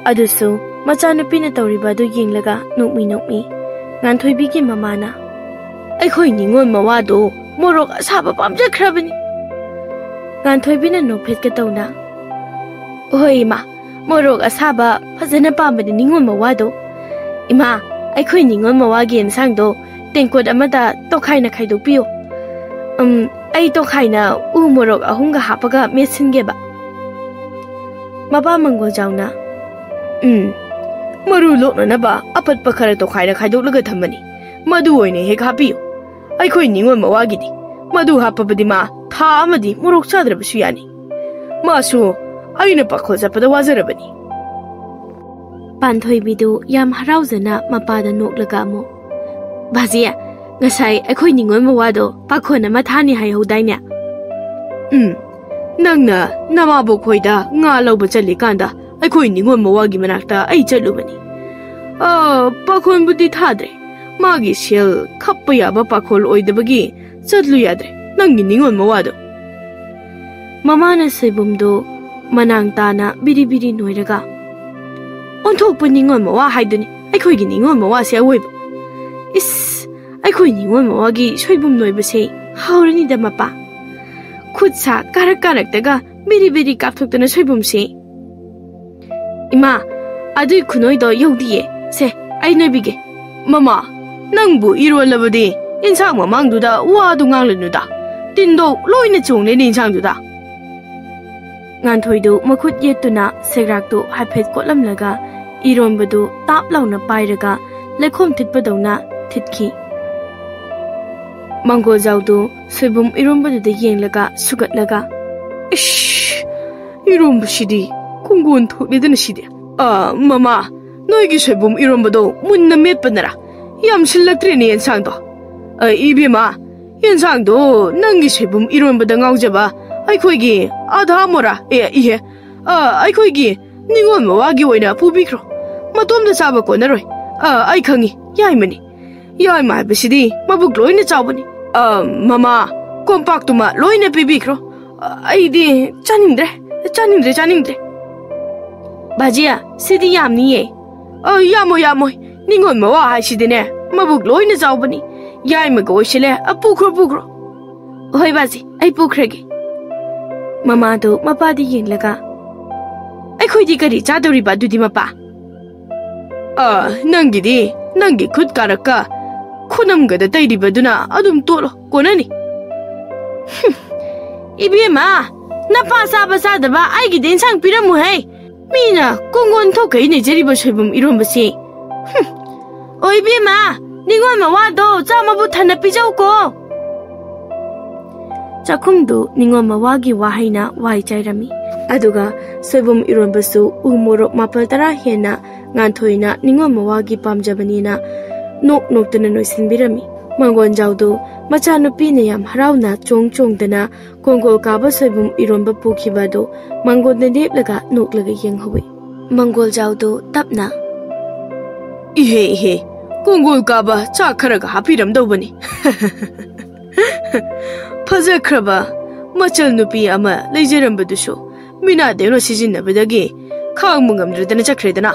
ꯑꯗꯨꯁꯨ ꯃꯆꯥꯅꯨꯄꯤꯅ ꯇꯧꯔꯤꯕ ꯑꯗꯨ ꯌꯦꯡꯂꯒ ꯅꯣꯛꯃꯤ ꯅꯣꯛꯃꯤ꯫ ꯉꯥꯟꯊꯣꯏꯕꯤꯒꯤ ꯃꯃꯥꯅ, "ꯑꯩꯈꯣꯏ ꯅꯤꯉꯣꯜ ꯃꯋꯥꯗꯣ ꯃꯣꯔꯣꯛ ꯑꯁꯥꯕ ꯄꯥꯝꯖꯈ꯭ꯔꯕꯅꯤ"꯫ ꯉꯥꯟꯊꯣꯏꯕꯤꯅ ꯅꯣꯛꯐꯦꯠꯀ ꯇꯧꯅ, "ꯍꯣꯏ ꯏꯃꯥ, ꯃꯣꯔꯣꯛ ꯑꯁꯥꯕ ꯐꯖꯅ ꯄꯥꯝꯕꯅꯤ ꯅꯤꯉꯣꯜ ꯃꯋꯥꯗꯣ꯫ ꯏꯃꯥ, ꯑꯩꯈꯣꯏ ꯅꯤꯉꯣꯜ ꯃꯋꯥꯒꯤ ꯏꯟꯁꯥꯡꯗꯣ ꯇꯦꯡꯀꯣꯠ ꯑꯃꯗ ꯇꯣꯈꯥꯏꯅ ꯈꯥꯏꯗꯣꯛꯄꯤꯌꯨ꯫ ꯎꯝ, ꯑꯩ ꯇꯣꯈꯥꯏꯅ ꯎ ꯃꯣꯔꯣꯛ ꯑꯍꯨꯝꯒ ꯍꯥꯞꯄꯒ ꯃꯦꯠꯁꯤꯟꯒꯦꯕ"꯫ ꯃꯄꯥ ꯃꯪꯒꯣꯜꯖꯥꯎꯅ, "ꯎꯝ, ꯃꯔꯨ ꯂꯣꯛꯅꯅꯕ ꯑꯄꯠꯄ ꯈꯔ ꯇꯣꯈꯥꯏꯅ ꯈꯥꯏꯗꯣꯛꯂꯒ ꯊꯝꯕꯅꯤ, ꯃꯗꯨ ꯑꯣꯏꯅ ꯍꯦꯛ ꯍꯥꯞꯄꯤꯌꯨ꯫ ꯑꯩꯈꯣꯏ ꯅꯤꯉꯣꯜ ꯃꯋꯥꯒꯤꯗꯤ ꯃꯗꯨ ꯍꯥꯞꯄꯕꯗꯤ ꯃꯥ ꯊꯥ ꯑꯃꯗꯤ ꯃꯣꯔꯣꯛ ꯆꯥꯗ꯭ꯔꯕꯁꯨ ꯌꯥꯅꯤ꯫ ꯃꯥꯁꯨ ꯑꯩꯅ ꯄꯥꯈꯣꯜ ꯆꯠꯄꯗ ꯋꯥꯖꯔꯕꯅꯤ"꯫ ꯄꯥꯟꯊꯣꯏꯕꯤꯗꯨ ꯌꯥꯝ ꯍꯔꯥꯎꯖꯅ ꯃꯄꯥꯗ ꯅꯣꯛꯂꯒ ꯑꯃꯨꯛ, "ꯕꯥꯖꯤ, ꯉꯁꯥꯏ ꯑꯩꯈꯣꯏ ꯅꯤꯉꯣꯜ ꯃꯋꯥꯗꯣ ꯄꯥꯈꯣꯟ ꯑꯃ ꯊꯥꯅꯤ ꯍꯥꯏꯍꯧꯗꯥꯏꯅꯦ?" "ꯎꯝ, ꯅꯪꯅ ꯅꯃꯥꯕꯣꯛ ꯈꯣꯏꯗ ꯉꯥ ꯂꯧꯕ ꯆꯠꯂꯤꯀꯥꯟꯗ ꯑꯩꯈꯣꯏ ꯅꯤꯉꯣꯜ ꯃꯋꯥꯒꯤ ꯃꯅꯥꯛꯇ ꯑꯩ ꯆꯠꯂꯨꯕꯅꯤ꯫ ꯑ, ꯄꯥꯈꯣꯟꯕꯨꯗꯤ ꯊꯥꯗ꯭ꯔꯦ꯫ ꯃꯥꯒꯤ ꯁꯦꯜ ꯈꯞꯄ ꯌꯥꯕ ꯄꯥꯈꯣꯜ ꯑꯣꯏꯗꯕꯒꯤ ꯆꯠꯂꯨ ꯌꯥꯗ꯭ꯔꯦ ꯅꯪꯒꯤ ꯅꯤꯉꯣꯜ ꯃꯋꯥꯗꯣ꯫" ꯃꯃꯥꯅ ꯁꯣꯏꯕꯨꯝꯗꯨ ꯃꯅꯥꯡ ꯇꯥꯅ ꯕꯤꯔꯤ ꯕꯤꯔꯤ ꯅꯣꯏꯔꯒ, "ꯑꯣꯟꯊꯣꯛꯄ ꯅꯤꯉꯣꯜ ꯃꯋꯥ ꯍꯥꯏꯗꯨꯅꯤ ꯑꯩꯈꯣꯏꯒꯤ ꯅꯤꯉꯣꯜ ꯃꯋꯥꯁꯦ ꯑꯋꯣꯏꯕ꯫ ꯏꯁ, ꯑꯩꯈꯣꯏ ꯅꯤꯉꯣꯜ ꯃꯋꯥꯒꯤ ꯁꯣꯏꯕꯨꯝ ꯅꯣꯏꯕꯁꯦ ꯍꯥꯎꯔꯅꯤꯗ ꯃꯄꯥ꯫ ꯈꯨꯠ ꯁꯥ ꯀꯥꯔꯛ ꯀꯥꯔꯛꯇꯒ ꯕꯤꯔꯤ ꯕꯤꯔꯤ ꯀꯥꯞꯊꯣꯛꯇꯅ ꯁꯣꯏꯕꯨꯝꯁꯦ꯫" "ꯏꯃꯥ, ꯑꯗꯨꯏ ꯈꯨꯅꯣꯏꯗꯣ ꯌꯧꯗꯤꯌꯦ꯫ ꯁꯦ, ꯑꯩ ꯅꯣꯏꯕꯤꯒꯦ꯫" "ꯃꯃꯥ, ꯅꯪꯕꯨ ꯏꯔꯣꯜꯂꯕꯗꯤ ꯏꯟꯁꯥꯡ ꯃꯃꯥꯡꯗꯨꯗ ꯋꯥꯗꯨ ꯉꯥꯡꯂꯅꯨꯗ꯫ ꯇꯤꯟꯗꯣ ꯂꯣꯏꯅ ꯆꯣꯡꯂꯦꯅꯦ ꯏꯟꯁꯥꯡꯗꯨꯗ꯫" ꯉꯥꯟꯊꯣꯏꯗꯨ ꯃꯈꯨꯠ ꯌꯦꯠꯇꯨꯅ ꯁꯦꯒ꯭ꯔꯥꯛꯇꯨ ꯍꯥꯏꯐꯦꯠ ꯀꯣꯠꯂꯝꯂꯒ ꯏꯔꯣꯝꯕꯗꯨ ꯇꯥꯞ ꯂꯥꯎꯅ ꯄꯥꯏꯔꯒ ꯂꯩꯈꯣꯝ ꯊꯤꯠꯄꯗꯧꯅ ꯊꯤꯠꯈꯤ꯫ ꯃꯪꯒꯣꯜꯖꯥꯎꯗꯨ ꯁꯣꯏꯕꯨꯝ ꯏꯔꯣꯝꯕꯗꯨꯗ ꯌꯦꯡꯂꯒ ꯁꯨꯒꯠꯂꯒ, "ꯏꯁ, ꯏꯔꯣꯝꯕꯁꯤꯗꯤ ꯀꯣꯡꯒꯣꯟ ꯊꯣꯛꯂꯦꯗꯅ ꯁꯤꯗꯤ꯫ ꯑ, ꯃꯃꯥ, ꯅꯣꯏꯒꯤ ꯁꯣꯏꯕꯨꯝ ꯏꯔꯣꯝꯕꯗꯣ ꯃꯨꯟꯅ ꯃꯦꯠꯄꯅꯔꯥ ꯌꯥꯝꯁꯤꯜꯂꯛꯇ꯭ꯔꯦꯅꯦ ꯌꯦꯟꯁꯥꯡꯗꯣ꯫ ꯑ, ꯏꯕꯦꯝꯃ, ꯌꯦꯟꯁꯥꯡꯗꯣ ꯅꯪꯒꯤ ꯁꯣꯏꯕꯨꯝ ꯏꯔꯣꯟꯕꯗ ꯉꯥꯎꯖꯕ ꯑꯩꯈꯣꯏꯒꯤ ꯑꯥꯙꯥ ꯃꯣꯔꯥ, ꯑꯦ, ꯏꯍꯦ, ꯑ, ꯑꯩꯈꯣꯏꯒꯤ ꯅꯤꯉꯣꯜ ꯃꯋꯥꯒꯤ ꯑꯣꯏꯅ ꯄꯨꯕꯤꯈ꯭ꯔꯣ꯫ ꯃꯇꯣꯝꯗ ꯆꯥꯕ ꯀꯣꯟꯅꯔꯣꯏ꯫ ꯑ, ꯑꯩ ꯈꯪꯉꯤ, ꯌꯥꯏꯃꯅꯤ꯫ ꯌꯥꯏꯃ ꯍꯥꯏꯕꯁꯤꯗꯤ ꯃꯕꯨꯛ ꯂꯣꯏꯅ ꯆꯥꯎꯕꯅꯤ꯫ ꯑ, ꯃꯃꯥ, ꯀꯣꯝꯄꯥꯛꯇꯨꯃ ꯂꯣꯏꯅ ꯄꯤꯕꯤꯈ꯭ꯔꯣ꯫ ꯑ, ꯑꯩꯗꯤ ꯆꯥꯅꯤꯡꯗ꯭ꯔꯦ, ꯆꯥꯅꯤꯡꯗ꯭ꯔꯦ, ꯆꯥꯅꯤꯡꯗ꯭ꯔꯦ꯫" "ꯕꯥꯖꯤ, ꯁꯤꯗꯤ ꯌꯥꯝꯅꯤꯌꯦ꯫" "ꯑ, ꯌꯥꯝꯃꯣꯏ, ꯌꯥꯝꯃꯣꯏ꯫ ꯅꯤꯉꯣꯜ ꯃꯋꯥ ꯍꯥꯏꯁꯤꯗꯤꯅꯦ, ꯃꯕꯨꯛ ꯂꯣꯏꯅ ꯆꯥꯎꯕꯅꯤ꯫ ꯌꯥꯏꯃꯒ ꯑꯣꯏꯁꯤꯜꯂꯦ, ꯑ, ꯄꯨꯈ꯭ꯔꯣ, ꯄꯨꯈ꯭ꯔꯣ꯫" "ꯍꯣꯏ ꯕꯥꯖꯤ, ꯑꯩ ꯄꯨꯈ꯭ꯔꯒꯦ꯫" ꯃꯃꯥꯗꯨ ꯃꯄꯥꯗ ꯌꯦꯡꯂꯒ, "ꯑꯩꯈꯣꯏꯗꯤ ꯀꯔꯤ ꯆꯥꯗꯧꯔꯤꯕ ꯑꯗꯨꯗꯤ ꯃꯄꯥ?" "ꯑ, ꯅꯪꯒꯤꯗꯤ ꯅꯪꯒꯤ ꯈꯨꯠ ꯀꯥꯔꯛꯀ ꯈꯨꯅꯝꯒꯗ ꯇꯩꯔꯤꯕꯗꯨꯅ ꯑꯗꯨꯝ ꯇꯣꯠꯂꯣ, ꯀꯣꯟꯅꯅꯤ꯫" "ꯍꯨꯝ, ꯏꯕꯦꯝꯃ, ꯅꯄꯥ ꯆꯥꯕ ꯆꯥꯗꯕ ꯑꯩꯒꯤꯗꯤ ꯏꯟꯁꯥꯡ ꯄꯤꯔꯝꯃꯨꯍꯦ꯫ ꯃꯤꯅ ꯀꯣꯡꯒꯣꯟ ꯊꯣꯛꯈꯩ ꯅꯩꯖꯔꯤꯕ ꯁꯣꯏꯕꯨꯝ ꯏꯔꯣꯝꯕꯁꯤ꯫ ꯍꯨꯝ꯫ ꯑꯣ ꯏꯕꯦꯝꯃ, ꯅꯤꯉꯣꯜ ꯃꯋꯥꯗꯣ ꯆꯥ ꯃꯕꯨ ꯊꯟꯅ ꯄꯤꯖꯧꯀꯣ꯫" ꯆꯥꯛꯈꯨꯝꯗꯨ ꯅꯤꯉꯣꯜ ꯃꯋꯥꯒꯤ ꯋꯥꯍꯩꯅ ꯋꯥꯏ ꯆꯥꯏꯔꯝꯃꯤ꯫ ꯑꯗꯨꯒ ꯁꯣꯏꯕꯨꯝ ꯏꯔꯣꯟꯕꯁꯨ ꯎ ꯃꯣꯔꯣꯛ ꯃꯥꯄꯜ ꯇꯔꯥ ꯍꯦꯟꯅ ꯉꯥꯟꯊꯣꯏꯅ ꯅꯤꯉꯣꯜ ꯃꯋꯥꯒꯤ ꯄꯥꯝꯖꯕꯅꯤꯅ ꯅꯣꯛ ꯅꯣꯛꯇꯅ ꯅꯣꯏꯁꯤꯟꯕꯤꯔꯝꯃꯤ꯫ ꯃꯪꯒꯣꯟꯖꯥꯎꯗꯨ ꯃꯆꯥꯅꯨꯄꯤꯅ ꯌꯥꯝ ꯍꯔꯥꯎꯅ ꯆꯣꯡ ꯆꯣꯡꯗꯅ ꯀꯣꯡꯒꯣꯜ ꯀꯥꯕ ꯁꯣꯏꯕꯨꯝ ꯏꯔꯣꯟꯕ ꯄꯨꯈꯤꯕ ꯑꯗꯨ ꯃꯪꯒꯣꯟꯗ ꯂꯦꯞꯂꯒ ꯅꯣꯛꯂꯒ ꯌꯦꯡꯍꯧꯏ꯫ ꯃꯪꯒꯣꯜꯖꯥꯎꯗꯨ ꯇꯞꯅ, "ꯏꯍꯦ, ꯏꯍꯦ, ꯀꯣꯡꯒꯣꯜ ꯀꯥꯕ ꯆꯥꯛ ꯈꯔꯒ ꯍꯥꯞꯄꯤꯔꯝꯗꯧꯕꯅꯤ꯫ ꯐꯖꯈ꯭ꯔꯕ ꯃꯆꯜ ꯅꯨꯄꯤ ꯑꯃ ꯂꯩꯖꯔꯝꯕꯗꯨꯁꯨ ꯃꯤꯅꯥꯗꯦꯅꯣ ꯁꯤꯖꯤꯟꯅꯕꯗꯒꯤ ꯈꯥꯡꯕ ꯉꯝꯗ꯭ꯔꯗꯅ ꯆꯠꯈ꯭ꯔꯦꯗꯅ꯫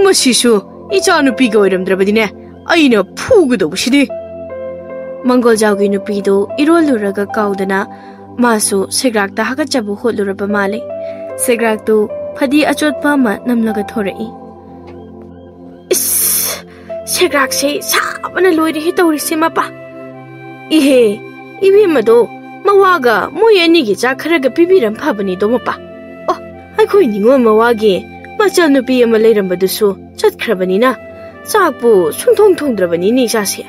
ꯃꯁꯤꯁꯨ ꯏꯆꯥ ꯅꯨꯄꯤꯒ ꯑꯣꯏꯔꯝꯗ꯭ꯔꯕꯗꯤꯅꯦ, ꯑꯩꯅ ꯐꯨꯒꯗꯧꯕꯁꯤꯗꯤ꯫" ꯃꯪꯒꯣꯜꯖꯥꯎꯒꯤ ꯅꯨꯄꯤꯗꯨ ꯏꯔꯣꯜꯂꯨꯔꯒ ꯀꯥꯎꯗꯅ ꯃꯥꯁꯨ ꯁꯦꯒ꯭ꯔꯥꯛꯇ ꯍꯥꯀꯠꯆꯕ ꯍꯣꯠꯂꯨꯔꯕ ꯃꯥꯜꯂꯦ꯫ ꯁꯦꯒ꯭ꯔꯥꯛꯇꯨ ꯐꯗꯤ ꯑꯆꯣꯠꯄ ꯑꯃ ꯅꯝꯂꯒ ꯊꯣꯔꯛꯏ꯫ "ꯏꯁ, ꯁꯦꯒ꯭ꯔꯥꯛꯁꯦ ꯁꯥꯕꯅ ꯂꯣꯏꯔꯦꯍꯦ ꯇꯧꯔꯤꯁꯦ ꯃꯄꯥ꯫ ꯏꯍꯦ, ꯏꯕꯦꯝꯃꯗꯣ ꯃꯋꯥꯒ ꯃꯣꯏ ꯑꯅꯤꯒꯤ ꯆꯥꯛ ꯈꯔꯒ ꯄꯤꯕꯤꯔꯝ ꯐꯕꯅꯤꯗꯣ ꯃꯄꯥ꯫ ꯑꯣ, ꯑꯩꯈꯣꯏ ꯅꯤꯉꯣꯜ ꯃꯋꯥꯒꯤ ꯃꯆꯥꯅꯨꯄꯤ ꯑꯃ ꯂꯩꯔꯝꯕꯗꯨꯁꯨ ꯆꯠꯈ꯭ꯔꯕꯅꯤꯅ ꯆꯥꯛꯄꯨ ꯁꯨꯡꯊꯣꯡ ꯊꯣꯡꯗ꯭ꯔꯕꯅꯤꯅꯦ ꯏꯆꯥꯁꯦ꯫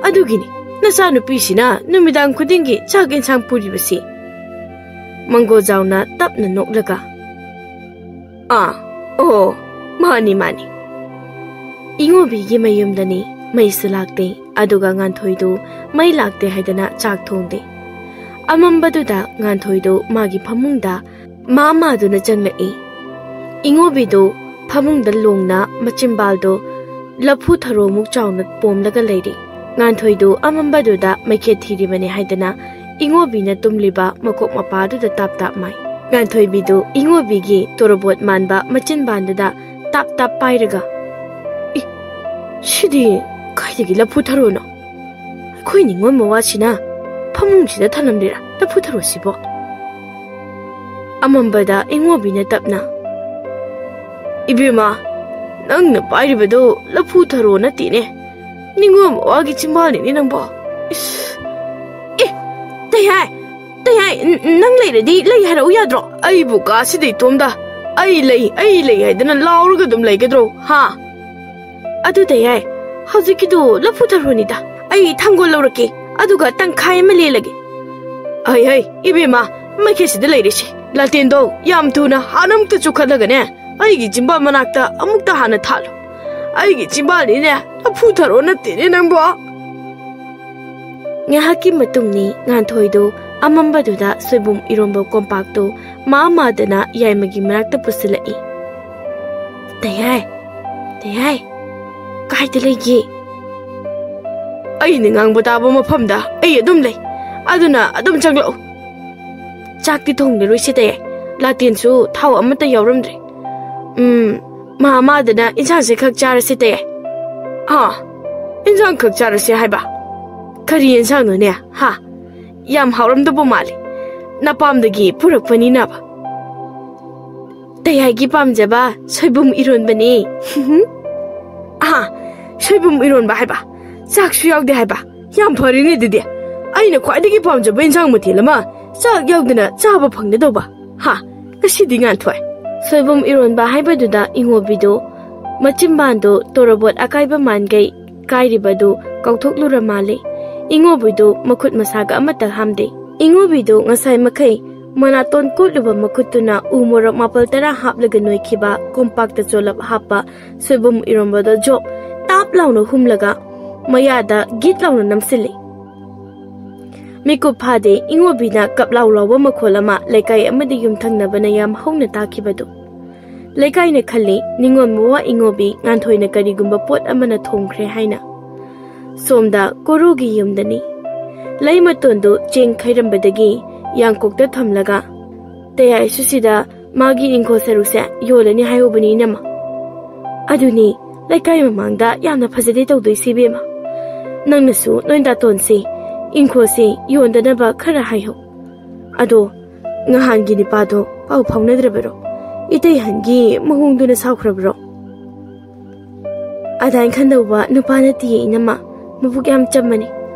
ꯑꯗꯨꯒꯤꯅꯤ ꯅꯆꯥꯅꯨꯄꯤꯁꯤꯅ ꯅꯨꯃꯤꯗꯥꯡ ꯈꯨꯗꯤꯡꯒꯤ ꯆꯥꯛ ꯏꯟꯁꯥꯡ ꯄꯨꯔꯤꯕꯁꯤ꯫" ꯃꯪꯒꯣꯜꯖꯥꯎꯅ ꯇꯞꯅ ꯅꯣꯛꯂꯒ, "ꯑꯥ, ꯑꯣ, ꯃꯥꯅꯤ, ꯃꯥꯅꯤ꯫" ꯏꯉꯣꯕꯤꯒꯤ ꯃꯌꯨꯝꯗꯅꯤ ꯃꯩꯁꯨ ꯂꯥꯛꯇꯦ, ꯑꯗꯨꯒ ꯉꯥꯟꯊꯣꯏꯗꯨ ꯃꯩ ꯂꯥꯛꯇꯦ ꯍꯥꯏꯗꯅ ꯆꯥꯛ ꯊꯣꯡꯗꯦ꯫ ꯑꯃꯝꯕꯗꯨꯗ ꯉꯥꯟꯊꯣꯏꯗꯨ ꯃꯥꯒꯤ ꯐꯃꯨꯡꯗ ꯃꯥ ꯃꯥꯗꯨꯅ ꯆꯪꯂꯛꯏ꯫ ꯏꯉꯣꯕꯤꯗꯨ ꯐꯃꯨꯡꯗ ꯂꯣꯡꯅ ꯃꯆꯤꯝꯕꯥꯜꯗꯨ ꯂꯐꯨ ꯊꯔꯣꯃꯨꯛ ꯆꯥꯎꯅ ꯄꯣꯝꯂꯒ ꯂꯩꯔꯤ꯫ ꯉꯥꯟꯊꯣꯏꯗꯨ ꯑꯃꯝꯕꯗꯨꯗ ꯃꯩꯈꯦꯠ ꯊꯤꯔꯤꯕꯅꯤ ꯍꯥꯏꯗꯅ ꯏꯉꯣꯕꯤꯅ ꯇꯨꯝꯂꯤꯕ ꯃꯀꯣꯛ ꯃꯄꯥꯗꯨꯗ ꯇꯥꯞ ꯇꯥꯞ ꯃꯥꯏ꯫ ꯉꯥꯟꯊꯣꯏꯕꯤꯗꯨ ꯏꯉꯣꯕꯤꯒꯤ ꯇꯣꯔꯕꯣꯠ ꯃꯥꯟꯕ ꯃꯆꯤꯟꯕꯥꯟꯗꯨꯗ ꯇꯥꯞ ꯇꯥꯞ ꯄꯥꯏꯔꯒ, "ꯏ, ꯁꯤꯗꯤ ꯀꯥꯏꯗꯒꯤ ꯂꯐꯨ ꯊꯔꯣꯅꯣ? ꯑꯩꯈꯣꯏ ꯅꯤꯉꯣꯜ ꯃꯋꯥꯁꯤꯅ ꯐꯃꯨꯡꯁꯤꯗ ꯊꯅꯝꯂꯤꯔꯥ ꯂꯐꯨ ꯊꯔꯣꯁꯤꯕꯣ?" ꯑꯃꯝꯕꯗ ꯏꯉꯣꯕꯤꯅ ꯇꯞꯅ, "ꯏꯕꯦꯝꯃ, ꯅꯪꯅ ꯄꯥꯏꯔꯤꯕꯗꯣ ꯂꯐꯨ ꯊꯔꯣ ꯅꯠꯇꯦꯅꯦ, ꯅꯤꯉꯣꯜ ꯃꯋꯥꯒꯤ ꯆꯤꯝꯕꯥꯜꯅꯤꯅꯦ ꯅꯪꯕꯣ꯫ ꯏꯁ!" "ꯑꯦ, ꯇꯩꯍꯥꯏ, ꯇꯩꯍꯥꯏ, ꯅ-, ꯅꯪ ꯂꯩꯔꯗꯤ ꯂꯩ ꯍꯥꯏꯔꯛꯎ ꯌꯥꯗ꯭ꯔꯣ? ꯑꯩꯕꯨ ꯀꯥꯁꯤꯗ ꯏꯇꯣꯝꯗ 'ꯑꯩ ꯂꯩ, ꯑꯩ ꯂꯩ' ꯍꯥꯏꯗꯅ ꯂꯥꯎꯔꯒ ꯑꯗꯨꯝ ꯂꯩꯒꯗ꯭ꯔꯣ, ꯍꯥ?" "ꯑꯗꯨ ꯇꯩꯍꯥꯏ, ꯍꯧꯖꯤꯛꯀꯤꯗꯨ ꯂꯐꯨ ꯊꯔꯣꯅꯤꯗ, ꯑꯩ ꯊꯥꯡꯒꯣꯜ ꯂꯧꯔꯛꯀꯦ, ꯑꯗꯨꯒ ꯇꯪꯈꯥꯏ ꯑꯃ ꯂꯦꯜꯂꯒꯦ꯫" "ꯍꯩ, ꯍꯩ, ꯏꯕꯦꯝꯃ, ꯃꯩꯈꯦꯠꯁꯤꯗ ꯂꯩꯔꯤꯁꯦ꯫ ꯂꯥꯇꯦꯟꯗꯣ ꯌꯥꯝ ꯊꯨꯅ ꯍꯥꯟ ꯑꯝꯇ ꯆꯨꯈꯠꯂꯒꯅꯦ, ꯑꯩꯒꯤ ꯆꯤꯝꯕꯥꯜ ꯃꯅꯥꯛꯇ ꯑꯃꯨꯛꯇ ꯍꯥꯟꯅ ꯊꯥꯜꯂꯨ꯫ ꯑꯩꯒꯤ ꯆꯤꯝꯕꯥꯜꯅꯤꯅꯦ, ꯂꯐꯨ ꯊꯔꯣ ꯅꯠꯇꯦꯅꯦ ꯅꯪꯕꯣ꯫ ꯉꯥꯏꯍꯥꯛꯀꯤ ꯃꯇꯨꯡꯅꯤ ꯉꯥꯟꯊꯣꯏꯗꯨ ꯑꯃꯝꯕꯗꯨꯗ ꯁꯣꯏꯕꯨꯝ ꯏꯔꯣꯟꯕ ꯀꯣꯝꯄꯥꯛꯇꯨ ꯃꯥ ꯃꯥꯗꯅ ꯌꯥꯏꯃꯒꯤ ꯃꯅꯥꯛꯇ ꯄꯨꯁꯤꯜꯂꯛꯏ꯫ "ꯇꯌꯥꯏ, ꯇꯌꯥꯏ, ꯀꯥꯏꯗ ꯂꯩꯒꯦ?" "ꯑꯩꯅ ꯉꯥꯡꯕ ꯇꯥꯕ ꯃꯐꯝꯗ ꯑꯩ ꯑꯗꯨꯝ ꯂꯩ, ꯑꯗꯨꯅ ꯑꯗꯨꯝ ꯆꯪꯂꯛꯎ꯫" "ꯆꯥꯛꯇꯤ ꯊꯣꯡꯂꯔꯣꯏꯁꯦ ꯇꯌꯥꯏ, ꯂꯥꯇꯦꯟꯁꯨ ꯊꯥꯎ ꯑꯃꯠꯇ ꯌꯥꯎꯔꯝꯗ꯭ꯔꯦ꯫ ꯎꯝ, ꯃꯥ ꯃꯥꯗꯅ ꯏꯟꯁꯥꯡꯁꯦ ꯈꯛ ꯆꯥꯔꯁꯦ ꯇꯌꯥꯏ꯫" "ꯑꯥ, ꯏꯟꯁꯥꯡ ꯈꯛ ꯆꯥꯔꯁꯦ ꯍꯥꯏꯕ? ꯀꯔꯤ ꯏꯟꯁꯥꯡꯅꯣꯅꯦ? ꯍꯥ? ꯌꯥꯝ ꯍꯥꯎꯔꯝꯗꯧꯕ ꯃꯥꯜꯂꯤ, ꯅꯄꯥꯝꯗꯒꯤ ꯄꯨꯔꯛꯄꯅꯤꯅꯕ꯫" "ꯇꯌꯥꯏꯒꯤ ꯄꯥꯝꯖꯕ ꯁꯣꯏꯕꯨꯝ ꯏꯔꯣꯟꯕꯅꯦ꯫" "ꯑꯍꯥ, ꯁꯣꯏꯕꯨꯝ ꯏꯔꯣꯟꯕ ꯍꯥꯏꯕ? ꯆꯥꯛꯁꯨ ꯌꯥꯎꯗꯦ ꯍꯥꯏꯕ? ꯌꯥꯝ ꯐꯔꯦꯅꯦ ꯑꯗꯨꯗꯤ꯫ ꯑꯩꯅ ꯈ꯭ꯋꯥꯏꯗꯒꯤ ꯄꯥꯝꯖꯕ ꯏꯟꯁꯥꯡ ꯃꯊꯦꯜ ꯑꯃ ꯆꯥꯛ ꯌꯥꯎꯗꯅ ꯆꯥꯕ ꯐꯪꯒꯗꯧꯕ꯫ ꯍꯥ, ꯉꯁꯤꯗꯤ ꯉꯥꯟꯊꯣꯏ꯫" ꯁꯣꯏꯕꯨꯝ ꯏꯔꯣꯟꯕ ꯍꯥꯏꯕꯗꯨꯗ ꯏꯉꯣꯕꯤꯗꯨ ꯃꯆꯤꯟꯕꯥꯟꯗꯨ ꯇꯣꯔꯣꯕꯣꯠ ꯑꯀꯥꯏꯕ ꯃꯥꯟꯒꯩ ꯀꯥꯏꯔꯤꯕꯗꯨ ꯀꯥꯎꯊꯣꯛꯂꯨꯔ ꯃꯥꯜꯂꯦ꯫ ꯏꯉꯣꯕꯤꯗꯨ ꯃꯈꯨꯠ ꯃꯁꯥꯒ ꯑꯃꯠꯇ ꯍꯥꯝꯗꯦ꯫ ꯏꯉꯣꯕꯤꯗꯨ ꯉꯁꯥꯏ ꯃꯈꯩ ꯃꯅꯥꯇꯣꯟ ꯀꯣꯠꯂꯨꯕ ꯃꯈꯨꯠꯇꯨꯅ ꯎ ꯃꯣꯔꯣꯛ ꯃꯥꯄꯜ ꯇꯔꯥ ꯍꯥꯞꯂꯒ ꯅꯣꯏꯈꯤꯕ ꯀꯣꯝꯄꯥꯛꯇ ꯆꯣꯂꯞ ꯍꯥꯞꯄ ꯁꯣꯏꯕꯨꯝ ꯏꯔꯣꯟꯕꯗꯣ ꯖꯣꯞ ꯇꯥꯞ ꯂꯥꯎꯅ ꯍꯨꯝꯂꯒ ꯃꯌꯥꯗ ꯒꯤꯠ ꯂꯥꯎꯅ ꯅꯝꯁꯤꯜꯂꯤ꯫ ꯃꯤꯀꯨꯞ ꯐꯥꯗꯦ, ꯏꯉꯣꯕꯤꯅ ꯀꯞ ꯂꯥꯎ ꯂꯥꯎꯕ ꯃꯈꯣꯜ ꯑꯃ ꯂꯩꯀꯥꯏ ꯑꯃꯗꯤ ꯌꯨꯝꯊꯪꯅꯕꯅ ꯌꯥꯝ ꯍꯧꯅ ꯇꯥꯈꯤꯕꯗꯨ꯫ ꯂꯩꯀꯥꯏꯅ ꯈꯜꯂꯤ, ꯅꯤꯉꯣꯜ ꯃꯋꯥ ꯏꯉꯣꯕꯤ ꯉꯥꯟꯊꯣꯏꯅ ꯀꯔꯤꯒꯨꯝꯕ ꯄꯣꯠ ꯑꯃꯅ ꯊꯣꯝꯈ꯭ꯔꯦ ꯍꯥꯏꯅ꯫ ꯁꯣꯝꯗ ꯀꯣꯔꯨꯒꯤ ꯌꯨꯝꯗꯅꯤ꯫ ꯂꯩꯃꯇꯣꯟꯗꯨ ꯆꯦꯡ ꯈꯩꯔꯝꯕꯗꯒꯤ ꯌꯥꯡꯀꯣꯛꯇ ꯊꯝꯂꯒ, "ꯇꯌꯥꯏꯁꯨ ꯁꯤꯗ ꯃꯥꯒꯤ ꯏꯪꯈꯣꯜ ꯁꯔꯨꯛꯁꯦ ꯌꯣꯜꯂꯅꯤ ꯍꯥꯏꯍꯧꯕꯅꯤ, ꯏꯅꯝꯃ꯫" "ꯑꯗꯨꯅꯤ, ꯂꯩꯀꯥꯏ ꯃꯃꯥꯡꯗ ꯌꯥꯝꯅ ꯐꯖꯗꯦ ꯇꯧꯗꯣꯏꯁꯤ, ꯏꯕꯦꯝꯃ꯫ ꯅꯪꯅꯁꯨ ꯅꯣꯏ ꯗꯥꯇꯣꯟꯁꯦ ꯏꯪꯈꯣꯜꯁꯦ ꯌꯣꯟꯗꯅꯕ ꯈꯔ ꯍꯥꯏꯍꯧ꯫ ꯑꯗꯣ, ꯉꯍꯥꯟꯒꯤ ꯅꯨꯄꯥꯗꯣ ꯄꯥꯎ ꯐꯥꯎꯅꯗ꯭ꯔꯕꯔꯣ? ꯏꯇꯩꯍꯟꯒꯤ ꯃꯑꯣꯡꯗꯨꯅ ꯁꯥꯎꯈ꯭ꯔꯕꯔꯣ?" "ꯑꯗꯥꯏ ꯈꯟꯗꯧꯕ ꯅꯨꯄꯥ ꯅꯠꯇꯤꯌꯦ, ꯏꯅꯝꯃ꯫ ꯃꯕꯨꯛ ꯌꯥꯝ ꯆꯝꯕꯅꯤ꯫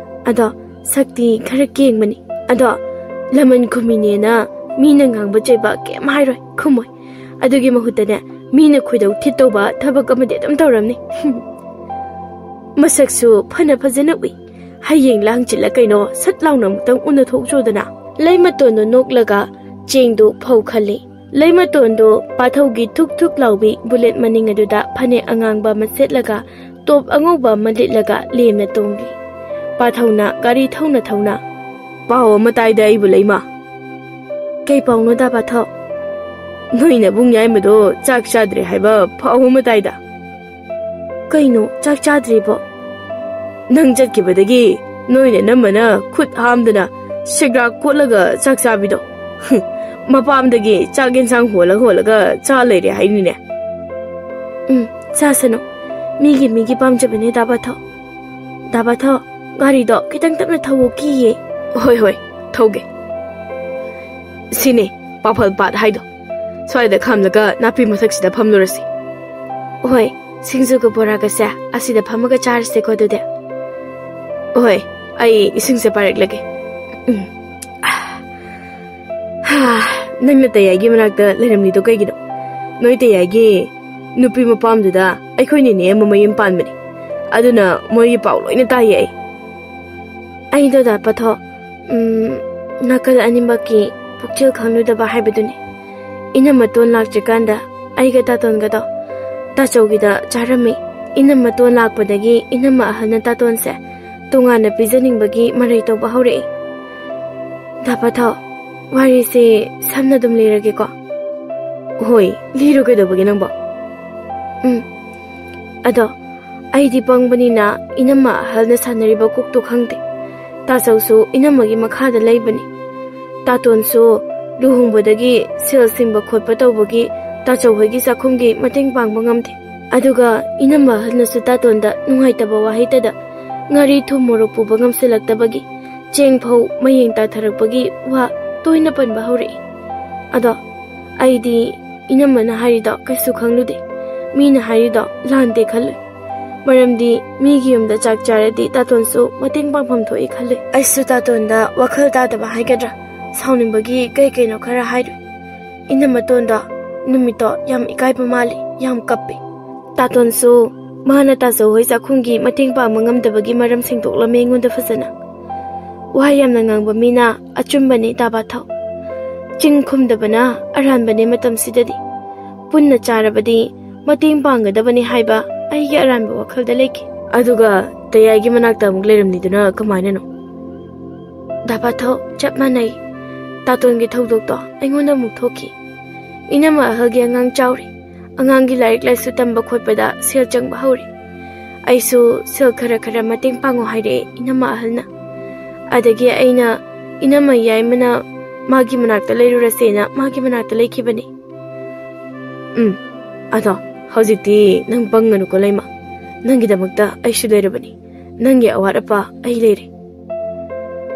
ꯑꯗꯣ ꯁꯛꯇꯤ ꯈꯔ ꯀꯦꯡꯕꯅꯤ꯫ ꯑꯗꯣ ꯂꯃꯟ ꯈꯨꯝꯃꯤꯅꯦꯅ ꯃꯤꯅ ꯉꯥꯡꯕ ꯆꯩꯕ ꯀꯩꯝ ꯍꯥꯏꯔꯣꯏ, ꯈꯨꯝꯃꯣꯏ꯫ ꯑꯗꯨꯒꯤ ꯃꯍꯨꯠꯇꯅꯦ, ꯃꯤꯅ ꯈꯣꯏꯗꯧ ꯊꯤꯠꯇꯧꯕ ꯊꯕꯛ ꯑꯃꯗꯤ ꯑꯗꯨꯝ ꯇꯧꯔꯝꯅꯤ꯫" "ꯃꯁꯛꯁꯨ ꯐꯅ ꯐꯖꯅ ꯎꯏ꯫ ꯍꯌꯦꯡ ꯂꯥꯡꯆꯤꯜꯂ ꯀꯩꯅꯣ ꯁꯠ ꯂꯥꯎꯅ ꯑꯃꯨꯛꯇꯪ ꯎꯅꯊꯣꯛꯆꯣꯗꯅ꯫" ꯂꯩꯃꯇꯣꯟꯗꯣ ꯅꯣꯛꯂꯒ ꯆꯦꯡꯗꯨ ꯐꯧ ꯈꯜꯂꯤ꯫ ꯂꯩꯃꯇꯣꯟꯗꯨ ꯄꯥꯊꯧꯒꯤ ꯊꯨꯛ ꯊꯨꯛ ꯂꯥꯎꯕꯤ ꯕꯨꯂꯦꯠ ꯃꯅꯤꯡ ꯑꯗꯨꯗ ꯐꯅꯦꯛ ꯑꯉꯥꯡꯕ ꯑꯃ ꯁꯦꯠꯂꯒ, ꯇꯣꯞ ꯑꯉꯧꯕ ꯑꯃ ꯂꯤꯠꯂꯒ ꯂꯦꯝꯅ ꯇꯣꯡꯂꯤ꯫ ꯄꯥꯊꯧꯅ ꯒꯥꯔꯤ ꯊꯧꯅ ꯊꯧꯅ, "ꯄꯥꯎ ꯑꯃ ꯇꯥꯏꯗ ꯑꯩꯕꯨ, ꯂꯩꯃ?" "ꯀꯩ ꯄꯥꯎꯅꯣ ꯗꯥ ꯄꯥꯊꯧ?" "ꯅꯣꯏ ꯅꯕꯨꯡ ꯌꯥꯏꯃꯗꯣ ꯆꯥꯛ ꯆꯥꯗ꯭ꯔꯦ ꯍꯥꯏꯕ ꯄꯥꯎ ꯑꯃ ꯇꯥꯏꯗ?" "ꯀꯩꯅꯣ ꯆꯥꯛ ꯆꯥꯗ꯭ꯔꯤꯕꯣ?" "ꯅꯪ ꯆꯠꯈꯤꯕꯗꯒꯤ ꯅꯣꯏꯅ ꯅꯝꯃꯅ ꯈꯨꯠ ꯍꯥꯝꯗꯅ ꯁꯤꯒ꯭ꯔꯥ ꯀꯣꯠꯂꯒ ꯆꯥꯛ ꯆꯥꯕꯤꯗꯣ, ꯃꯄꯥꯝꯗꯒꯤ ꯆꯥꯛ ꯌꯦꯟꯁꯥꯡ ꯍꯣꯜꯂ ꯍꯣꯜꯂꯒ ꯆꯥ ꯂꯩꯔꯦ ꯍꯥꯏꯅꯤꯅꯦ?" "ꯎꯝ, ꯆꯥꯁꯅꯨ꯫ ꯃꯤꯒꯤ ꯃꯤꯒꯤ ꯄꯥꯝꯖꯕꯅꯦ ꯗꯥ ꯄꯥꯊꯧ꯫ ꯗꯥ ꯄꯥꯊꯧ, ꯒꯥꯔꯤꯗꯣ ꯈꯤꯇꯪ ꯇꯞꯅ ꯊꯧꯋꯣ, ꯀꯤꯌꯦ꯫" "ꯍꯣꯏ, ꯍꯣꯏ, ꯊꯧꯒꯦ꯫ ꯁꯤꯅꯦ ꯄꯥꯐꯜ ꯄꯥꯠ ꯍꯥꯏꯗꯣ꯫ ꯁ꯭ꯋꯥꯏꯗ ꯈꯥꯝꯂꯒ ꯅꯥꯄꯤ ꯃꯊꯛꯁꯤꯗ ꯐꯝꯂꯨꯔꯁꯤ꯫" "ꯍꯣꯏ, ꯁꯤꯡꯖꯨꯒ ꯕꯣꯔꯥꯒꯁꯦ ꯑꯁꯤꯗ ꯐꯝꯃꯒ ꯆꯥꯔꯁꯦꯀꯣ ꯑꯗꯨꯗꯤ꯫" "ꯍꯣꯏ, ꯑꯩ ꯏꯁꯤꯡꯁꯦ ꯄꯥꯏꯔꯛꯂꯒꯦ꯫" ꯎꯝ꯫ ꯍꯥ, ꯅꯪꯅ ꯇꯌꯥꯏꯒꯤ ꯃꯅꯥꯛꯇ ꯂꯩꯔꯝꯂꯤꯗꯣ ꯀꯩꯒꯤꯅꯣ? ꯅꯣꯏ ꯇꯌꯥꯏꯒꯤ ꯅꯨꯄꯤ ꯃꯄꯥꯝꯗꯨꯗ ꯑꯩꯈꯣꯏ ꯅꯦꯅꯦ ꯑꯃ ꯃꯌꯨꯝ ꯄꯥꯟꯕꯅꯤ꯫ ꯑꯗꯨꯅ ꯃꯣꯏꯒꯤ ꯄꯥꯎ ꯂꯣꯏꯅ ꯇꯥꯏꯌꯦ ꯑꯩ꯫ ꯑꯩꯗꯣ ꯗꯥ ꯄꯥꯊꯣ, ꯎꯝ, ꯅꯥꯀꯜ ꯑꯅꯤꯃꯛꯀꯤ ꯄꯨꯛꯆꯦꯜ ꯈꯪꯂꯨꯗꯕ ꯍꯥꯏꯕꯗꯨꯅꯤ꯫ ꯏꯅꯝꯃꯇꯣꯟ ꯂꯥꯛꯇ꯭ꯔꯤꯀꯥꯟꯗ ꯑꯩꯒ ꯇꯥꯇꯣꯟꯒꯗꯣ ꯇꯥꯆꯧꯒꯤꯗ ꯆꯥꯔꯝꯃꯤ꯫ ꯏꯅꯝꯃꯇꯣꯟ ꯂꯥꯛꯄꯗꯒꯤ ꯏꯅꯝꯃ ꯑꯍꯜꯅ ꯇꯥꯇꯣꯟꯁꯦ ꯇꯣꯉꯥꯟꯅ ꯄꯤꯖꯅꯤꯡꯕꯒꯤ ꯃꯔꯩ ꯇꯧꯕ ꯍꯧꯔꯛꯏ꯫ ꯗꯥ ꯄꯥꯊꯣ, ꯋꯥꯔꯤꯁꯦ ꯁꯝꯅ ꯑꯗꯨꯝ ꯂꯤꯔꯒꯦꯀꯣ꯫ ꯍꯣꯏ, ꯂꯤꯔꯣ, ꯀꯩꯗꯧꯕꯒꯦ ꯅꯪꯕꯣ? ꯎꯝ꯫ ꯑꯗꯣ, ꯑꯩꯗꯤ ꯄꯪꯕꯅꯤꯅ ꯏꯅꯝꯃ ꯑꯍꯜꯅ ꯁꯥꯟꯅꯔꯤꯕ ꯀꯣꯛꯇꯣ ꯈꯪꯗꯦ꯫ ꯇꯥꯆꯧꯁꯨ ꯏꯅꯝꯃꯒꯤ ꯃꯈꯥꯗ ꯂꯩꯕꯅꯤ꯫ ꯇꯥꯇꯣꯟꯁꯨ ꯂꯨꯍꯣꯡꯕꯗꯒꯤ ꯁꯦꯜ ꯁꯤꯡꯕ ꯈꯣꯠꯄ ꯇꯧꯕꯒꯤ ꯇꯥꯆꯧ ꯍꯣꯏꯒꯤ ꯆꯥꯛꯈꯨꯝꯒꯤ ꯃꯇꯦꯡ ꯄꯥꯡꯕ ꯉꯝꯗꯦ꯫ ꯑꯗꯨꯒ ꯏꯅꯝꯃ ꯑꯍꯜꯅꯁꯨ ꯇꯥꯇꯣꯟꯗ ꯅꯨꯡꯉꯥꯏꯇꯕ ꯋꯥꯍꯩꯇꯗ ꯉꯥꯔꯤ ꯊꯨꯝ ꯃꯣꯔꯣꯛ ꯄꯨꯕ ꯉꯝꯁꯤꯜꯂꯛꯇꯕꯒꯤ ꯆꯦꯡ ꯐꯧ ꯃꯌꯦꯡ ꯇꯥꯊꯔꯛꯄꯒꯤ ꯋꯥ ꯇꯣꯏꯅ ꯄꯟꯕ ꯍꯧꯔꯛꯏ꯫ ꯑꯗꯣ ꯑꯩꯗꯤ ꯏꯅꯝꯃꯅ ꯍꯥꯏꯔꯤꯗꯣ ꯀꯩꯁꯨ ꯈꯪꯂꯨꯗꯦ꯫ ꯃꯤꯅ ꯍꯥꯏꯔꯤꯗꯣ ꯂꯥꯟꯗꯦ ꯈꯜꯂꯨꯏ꯫ ꯃꯔꯝꯗꯤ ꯃꯤꯒꯤ ꯌꯨꯝꯗ ꯆꯥꯛ ꯆꯥꯔꯗꯤ ꯇꯥꯇꯣꯟꯁꯨ ꯃꯇꯦꯡ ꯄꯥꯡꯐꯝ ꯊꯣꯛꯏ ꯈꯜꯂꯨꯏ꯫ ꯑꯩꯁꯨ ꯇꯥꯇꯣꯟꯗ ꯋꯥꯈꯜ ꯇꯥꯗꯕ ꯍꯥꯏꯒꯗ꯭ꯔꯥ, ꯁꯥꯎꯅꯤꯡꯕꯒꯤ ꯀꯩ ꯀꯩꯅꯣ ꯈꯔ ꯍꯥꯏꯔꯨꯏ꯫ ꯏꯅꯝꯃꯇꯣꯟꯗꯣ ꯅꯨꯃꯤꯠꯇꯣ ꯌꯥꯝ ꯏꯀꯥꯏꯕ ꯃꯥꯜꯂꯤ, ꯌꯥꯝ ꯀꯞꯄꯤ꯫ ꯇꯥꯇꯣꯟꯁꯨ ꯃꯥꯅ ꯇꯥꯆꯧ ꯍꯣꯏ ꯆꯥꯛꯈꯨꯝꯒꯤ ꯃꯇꯦꯡ ꯄꯥꯡꯕ ꯉꯝꯗꯕꯒꯤ ꯃꯔꯝ ꯁꯦꯡꯗꯣꯛꯂꯝꯃꯦ ꯑꯩꯉꯣꯟꯗ ꯐꯖꯅ꯫ ꯋꯥ ꯌꯥꯝꯅ ꯉꯥꯡꯕ ꯃꯤꯅ ꯑꯆꯨꯝꯕꯅꯤ ꯇꯥꯕꯥꯊꯧ꯫ ꯆꯤꯡ ꯈꯨꯝꯗꯕꯅ ꯑꯔꯥꯟꯕꯅꯦ ꯃꯇꯝꯁꯤꯗꯗꯤ꯫ ꯄꯨꯟꯅ ꯆꯥꯔꯕꯗꯤ ꯃꯇꯦꯡ ꯄꯥꯡꯒꯗꯕꯅꯤ ꯍꯥꯏꯕ ꯑꯩꯒꯤ ꯑꯔꯥꯟꯕ ꯋꯥꯈꯜꯗ ꯂꯩꯈꯤ꯫ ꯑꯗꯨꯒ ꯇꯌꯥꯏꯒꯤ ꯃꯅꯥꯛꯇ ꯑꯃꯨꯛ ꯂꯩꯔꯝꯂꯤꯗꯨꯅ ꯀꯃꯥꯏꯅꯅꯣ? ꯗꯥ ꯄꯥꯊꯧ, ꯆꯞ ꯃꯥꯟꯅꯩ꯫ ꯇꯥꯇꯣꯟꯒꯤ ꯊꯧꯗꯣꯛꯇꯣ ꯑꯩꯉꯣꯟꯗ ꯑꯃꯨꯛ ꯊꯣꯛꯈꯤ꯫ ꯏꯅꯝꯃ ꯑꯍꯜꯒꯤ ꯑꯉꯥꯡ ꯆꯥꯎꯔꯤ꯫ ꯑꯉꯥꯡꯒꯤ ꯂꯥꯏꯔꯤꯛ ꯂꯥꯏꯁꯨ ꯇꯝꯕ ꯈꯣꯠꯄꯗ ꯁꯦꯜ ꯆꯪꯕ ꯍꯧꯔꯦ꯫ ꯑꯩꯁꯨ ꯁꯦꯜ ꯈꯔ ꯈꯔ ꯃꯇꯦꯡ ꯄꯥꯡꯉꯣ ꯍꯥꯏꯔꯛꯑꯦ ꯏꯅꯝꯃ ꯑꯍꯜꯅ꯫ ꯑꯗꯒꯤ ꯑꯩꯅ ꯏꯅꯝꯃ ꯌꯥꯏꯃꯅ ꯃꯥꯒꯤ ꯃꯅꯥꯛꯇ ꯂꯩꯔꯨꯔꯁꯦꯅ ꯃꯥꯒꯤ ꯃꯅꯥꯛꯇ ꯂꯩꯈꯤꯕꯅꯤ꯫ ꯎꯝ, ꯑꯗꯣ ꯍꯧꯖꯤꯛꯇꯤ ꯅꯪ ꯄꯪꯒꯅꯨꯀꯣ ꯂꯩꯃ꯫ ꯅꯪꯒꯤꯗꯃꯛꯇ ꯑꯩꯁꯨ ꯂꯩꯔꯕꯅꯤ꯫ ꯅꯪꯒꯤ ꯑꯋꯥꯠ ꯑꯄꯥ ꯑꯩ ꯂꯩꯔꯦ꯫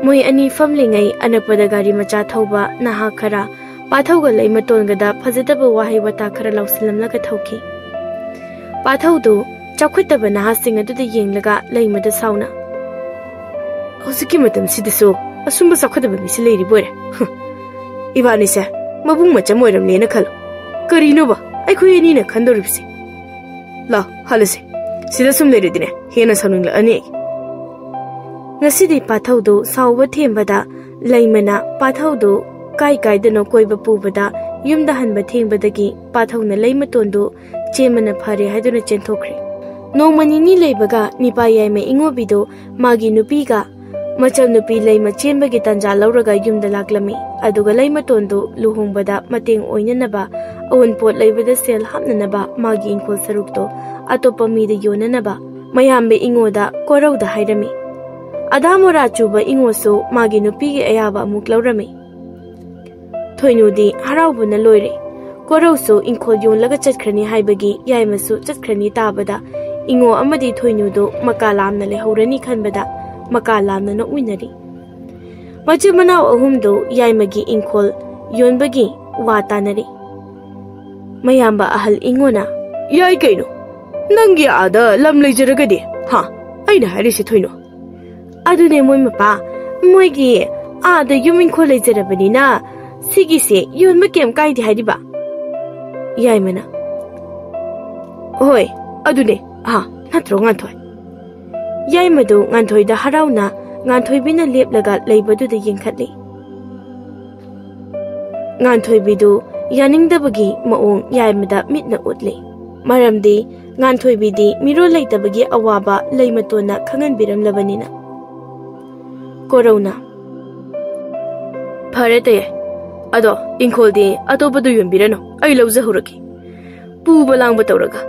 ꯃꯣꯏ ꯑꯅꯤ ꯐꯝꯂꯤꯉꯩ ꯑꯅꯛꯄꯗ ꯒꯥꯔꯤ ꯃꯆꯥ ꯊꯧꯕ ꯅꯍꯥ ꯈꯔ ꯄꯥꯊꯧꯒ ꯂꯩꯃꯇꯣꯟꯒꯗ ꯐꯖꯗꯕ ꯋꯥꯍꯩ ꯋꯥꯇꯥ ꯈꯔ ꯂꯧꯁꯤꯜꯂꯝꯂꯒ ꯊꯧꯈꯤ꯫ ꯄꯥꯊꯧꯗꯨ ꯆꯥꯎꯈꯠꯇꯕ ꯅꯍꯥꯁꯤꯡ ꯑꯗꯨꯗ ꯌꯦꯡꯂꯒ ꯂꯩꯃꯗ ꯁꯥꯎꯅ, "ꯍꯧꯖꯤꯛꯀꯤ ꯃꯇꯝꯁꯤꯗꯁꯨ ꯑꯁꯨꯝꯕ ꯆꯥꯎꯈꯠꯇꯕ ꯃꯤꯁꯤ ꯂꯩꯔꯤꯕꯣꯏꯔꯦ꯫ ꯍꯨꯝ, ꯏꯕꯥꯅꯤꯁꯦ ꯃꯕꯨꯡ ꯃꯆꯝ ꯑꯣꯏꯔꯝꯂꯦꯅ ꯈꯜꯂꯣ꯫ ꯀꯔꯤꯅꯣꯕ ꯑꯩꯈꯣꯏ ꯑꯅꯤꯅ ꯈꯟꯗꯧꯔꯤꯕꯁꯦ? ꯂꯥꯎ, ꯍꯜꯂꯁꯦ꯫ ꯁꯤꯗ ꯁꯨꯝ ꯂꯩꯔꯗꯤꯅꯦ ꯍꯦꯟꯅ ꯁꯥꯎꯅꯤꯡꯂꯛꯑꯅꯤ ꯑꯩ꯫" ꯉꯁꯤꯗꯤ ꯄꯥꯊꯧꯗꯨ ꯁꯥꯎꯕ ꯊꯦꯝꯕꯗ ꯂꯩꯃꯅ ꯄꯥꯊꯧꯗꯨ ꯀꯥꯏ ꯀꯥꯏꯗꯅꯣ ꯀꯣꯏꯕ ꯄꯨꯕꯗ ꯌꯨꯝꯗ ꯍꯟꯕ ꯊꯦꯡꯕꯗꯒꯤ ꯄꯥꯊꯧꯅ ꯂꯩꯃꯇꯣꯟꯗꯨ ꯆꯦꯟꯕꯅ ꯐꯔꯦ ꯍꯥꯏꯗꯨꯅ ꯆꯦꯟꯊꯣꯛꯈ꯭ꯔꯦ꯫ ꯅꯣꯡꯃ ꯅꯤꯅꯤ ꯂꯩꯕꯒ ꯅꯤꯄꯥ ꯌꯥꯏꯃ ꯏꯉꯣꯕꯤꯗꯨ ꯃꯥꯒꯤ ꯅꯨꯄꯤꯒ ꯃꯆꯜ ꯅꯨꯄꯤ ꯂꯩꯃ ꯆꯦꯟꯕꯒꯤ ꯇꯥꯟꯖꯥ ꯂꯧꯔꯒ ꯌꯨꯝꯗ ꯂꯥꯛꯂꯝꯃꯤ꯫ ꯑꯗꯨꯒ ꯂꯩꯃꯇꯣꯟꯗꯨ ꯂꯨꯍꯣꯡꯕꯗ ꯃꯇꯦꯡ ꯑꯣꯏꯅꯅꯕ, ꯑꯋꯨꯟꯄꯣꯠ ꯂꯩꯕꯗ ꯁꯦꯜ ꯍꯥꯞꯅꯅꯕ ꯃꯥꯒꯤ ꯏꯪꯈꯣꯜ ꯁꯔꯨꯛꯇꯣ ꯑꯇꯣꯞꯄ ꯃꯤꯗ ꯌꯣꯟꯅꯅꯕ ꯃꯌꯥꯝꯕ ꯏꯉꯣꯗ ꯀꯣꯔꯧꯗ ꯍꯥꯏꯔꯝꯃꯤ꯫ ꯑꯗꯥ ꯃꯣꯔꯥ ꯆꯨꯕ ꯏꯉꯣꯁꯨ ꯃꯥꯒꯤ ꯅꯨꯄꯤꯒꯤ ꯑꯌꯥꯕ ꯑꯃꯨꯛ ꯂꯧꯔꯝꯃꯤ꯫ ꯊꯣꯏꯅꯨꯗꯤ ꯍꯔꯥꯎꯕꯅ ꯂꯣꯏꯔꯦ꯫ ꯀꯣꯔꯧꯁꯨ ꯏꯪꯈꯣꯜ ꯌꯣꯜꯂꯒ ꯆꯠꯈ꯭ꯔꯅꯤ ꯍꯥꯏꯕꯒꯤ ꯌꯥꯏꯃꯁꯨ ꯆꯠꯈ꯭ꯔꯅꯤ ꯇꯥꯕꯗ ꯏꯉꯣ ꯑꯃꯗꯤ ꯊꯣꯏꯅꯨꯗꯨ ꯃꯀꯥ ꯂꯥꯝꯅ ꯂꯩꯍꯧꯔꯅꯤ ꯈꯟꯕꯗ ꯃꯀꯥ ꯂꯥꯝꯅ ꯅꯣꯛꯃꯤꯟꯅꯔꯤ꯫ ꯃꯆꯤꯟ ꯃꯅꯥꯎ ꯑꯍꯨꯝꯗꯨ ꯌꯥꯏꯃꯒꯤ ꯏꯪꯈꯣꯜ ꯌꯣꯟꯕꯒꯤ ꯋꯥ ꯇꯥꯅꯔꯤ꯫ ꯃꯌꯥꯝꯕ ꯑꯍꯜ ꯏꯉꯣꯅ, "ꯌꯥꯏ ꯀꯩꯅꯣ, ꯅꯪꯒꯤ ꯑꯥꯗ ꯂꯝ ꯂꯩꯖꯔꯒꯗꯤ, ꯍꯥ? ꯑꯩꯅ ꯍꯥꯏꯔꯤꯁꯦ ꯊꯣꯏꯅꯣ꯫ ꯑꯗꯨꯅꯦ ꯃꯣꯏ ꯃꯄꯥ, ꯃꯣꯏꯒꯤ ꯑꯥꯗ ꯌꯨꯝ ꯏꯪꯈꯣꯜ ꯂꯩꯖꯔꯕꯅꯤꯅ ꯁꯤꯒꯤꯁꯦ ꯌꯣꯟꯕ ꯀꯩꯝ ꯀꯥꯏꯗꯦ ꯍꯥꯏꯔꯤꯕ?" ꯌꯥꯏꯃꯅ, "ꯍꯣꯏ, ꯑꯗꯨꯅꯦ, ꯑꯥ, ꯅꯠꯇ꯭ꯔꯣ ꯉꯥꯟꯊꯣꯏ?" ꯌꯥꯏꯃꯗꯨ ꯉꯥꯟꯊꯣꯏꯗ ꯍꯔꯥꯎꯅ ꯉꯥꯟꯊꯣꯏꯕꯤꯅ ꯂꯦꯞꯂꯒ ꯂꯩꯕꯗꯨꯗ ꯌꯦꯡꯈꯠꯂꯤ꯫ ꯉꯥꯟꯊꯣꯏꯕꯤꯗꯨ ꯌꯥꯅꯤꯡꯗꯕꯒꯤ ꯃꯑꯣꯡ ꯌꯥꯏꯃꯗ ꯃꯤꯠꯅ ꯎꯠꯂꯤ꯫ ꯃꯔꯝꯗꯤ ꯉꯥꯟꯊꯣꯏꯕꯤꯗꯤ ꯃꯤꯔꯣꯜ ꯂꯩꯇꯕꯒꯤ ꯑꯋꯥꯕ ꯂꯩꯃꯇꯣꯟꯅ ꯈꯪꯍꯟꯕꯤꯔꯝꯂꯕꯅꯤꯅ꯫ ꯀꯣꯔꯧꯅ, "ꯐꯔꯦ ꯇꯌꯥꯏ, ꯑꯗꯣ ꯏꯪꯈꯣꯜꯗꯤ ꯑꯇꯣꯞꯄꯗ ꯌꯣꯟꯕꯤꯔꯅꯨ, ꯑꯩ ꯂꯧꯖꯍꯧꯔꯒꯦ꯫ ꯄꯨꯕ ꯂꯥꯡꯕ ꯇꯧꯔꯒ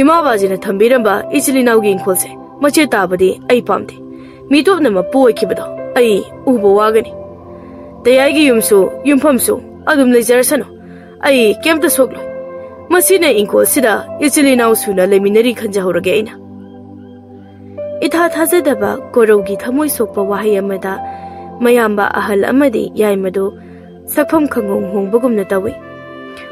ꯏꯃꯥ ꯕꯥꯖꯤꯅ ꯊꯝꯕꯤꯔꯝꯕ ꯏꯆꯤꯜ ꯏꯅꯥꯎꯒꯤ ꯏꯪꯈꯣꯜꯁꯦ ꯃꯆꯦꯠ ꯇꯥꯕꯗꯤ ꯑꯩ ꯄꯥꯝꯗꯦ꯫ ꯃꯤꯇꯣꯞꯅ ꯃꯄꯨ ꯑꯣꯏꯈꯤꯕꯗꯣ ꯑꯩ ꯎꯕ ꯋꯥꯒꯅꯤ꯫ ꯇꯌꯥꯏꯒꯤ ꯌꯨꯝꯁꯨ ꯌꯨꯝꯐꯝꯁꯨ ꯑꯗꯨꯝ ꯂꯩꯖꯔꯁꯅꯨ, ꯑꯩ ꯀꯩꯝꯇ ꯁꯣꯛꯂꯣꯏ꯫ ꯃꯁꯤꯅ ꯏꯪꯈꯣꯜꯁꯤꯗ ꯏꯆꯤꯜ ꯏꯅꯥꯎ ꯁꯨꯅ ꯂꯩꯃꯤꯟꯅꯔꯤ ꯈꯟꯖꯍꯧꯔꯒꯦ ꯑꯩꯅ꯫" ꯏꯊꯥ ꯊꯥꯖꯗꯕ ꯀꯣꯔꯧꯒꯤ ꯊꯃꯣꯏ ꯁꯣꯛꯄ ꯋꯥꯍꯩ ꯑꯃꯗ ꯃꯌꯥꯝꯕ ꯑꯍꯜ ꯑꯃꯗꯤ ꯌꯥꯏꯃꯗꯨ ꯁꯛꯐꯝ ꯈꯪꯍꯣꯡ ꯍꯣꯡꯕꯒꯨꯝꯅ ꯇꯧꯏ꯫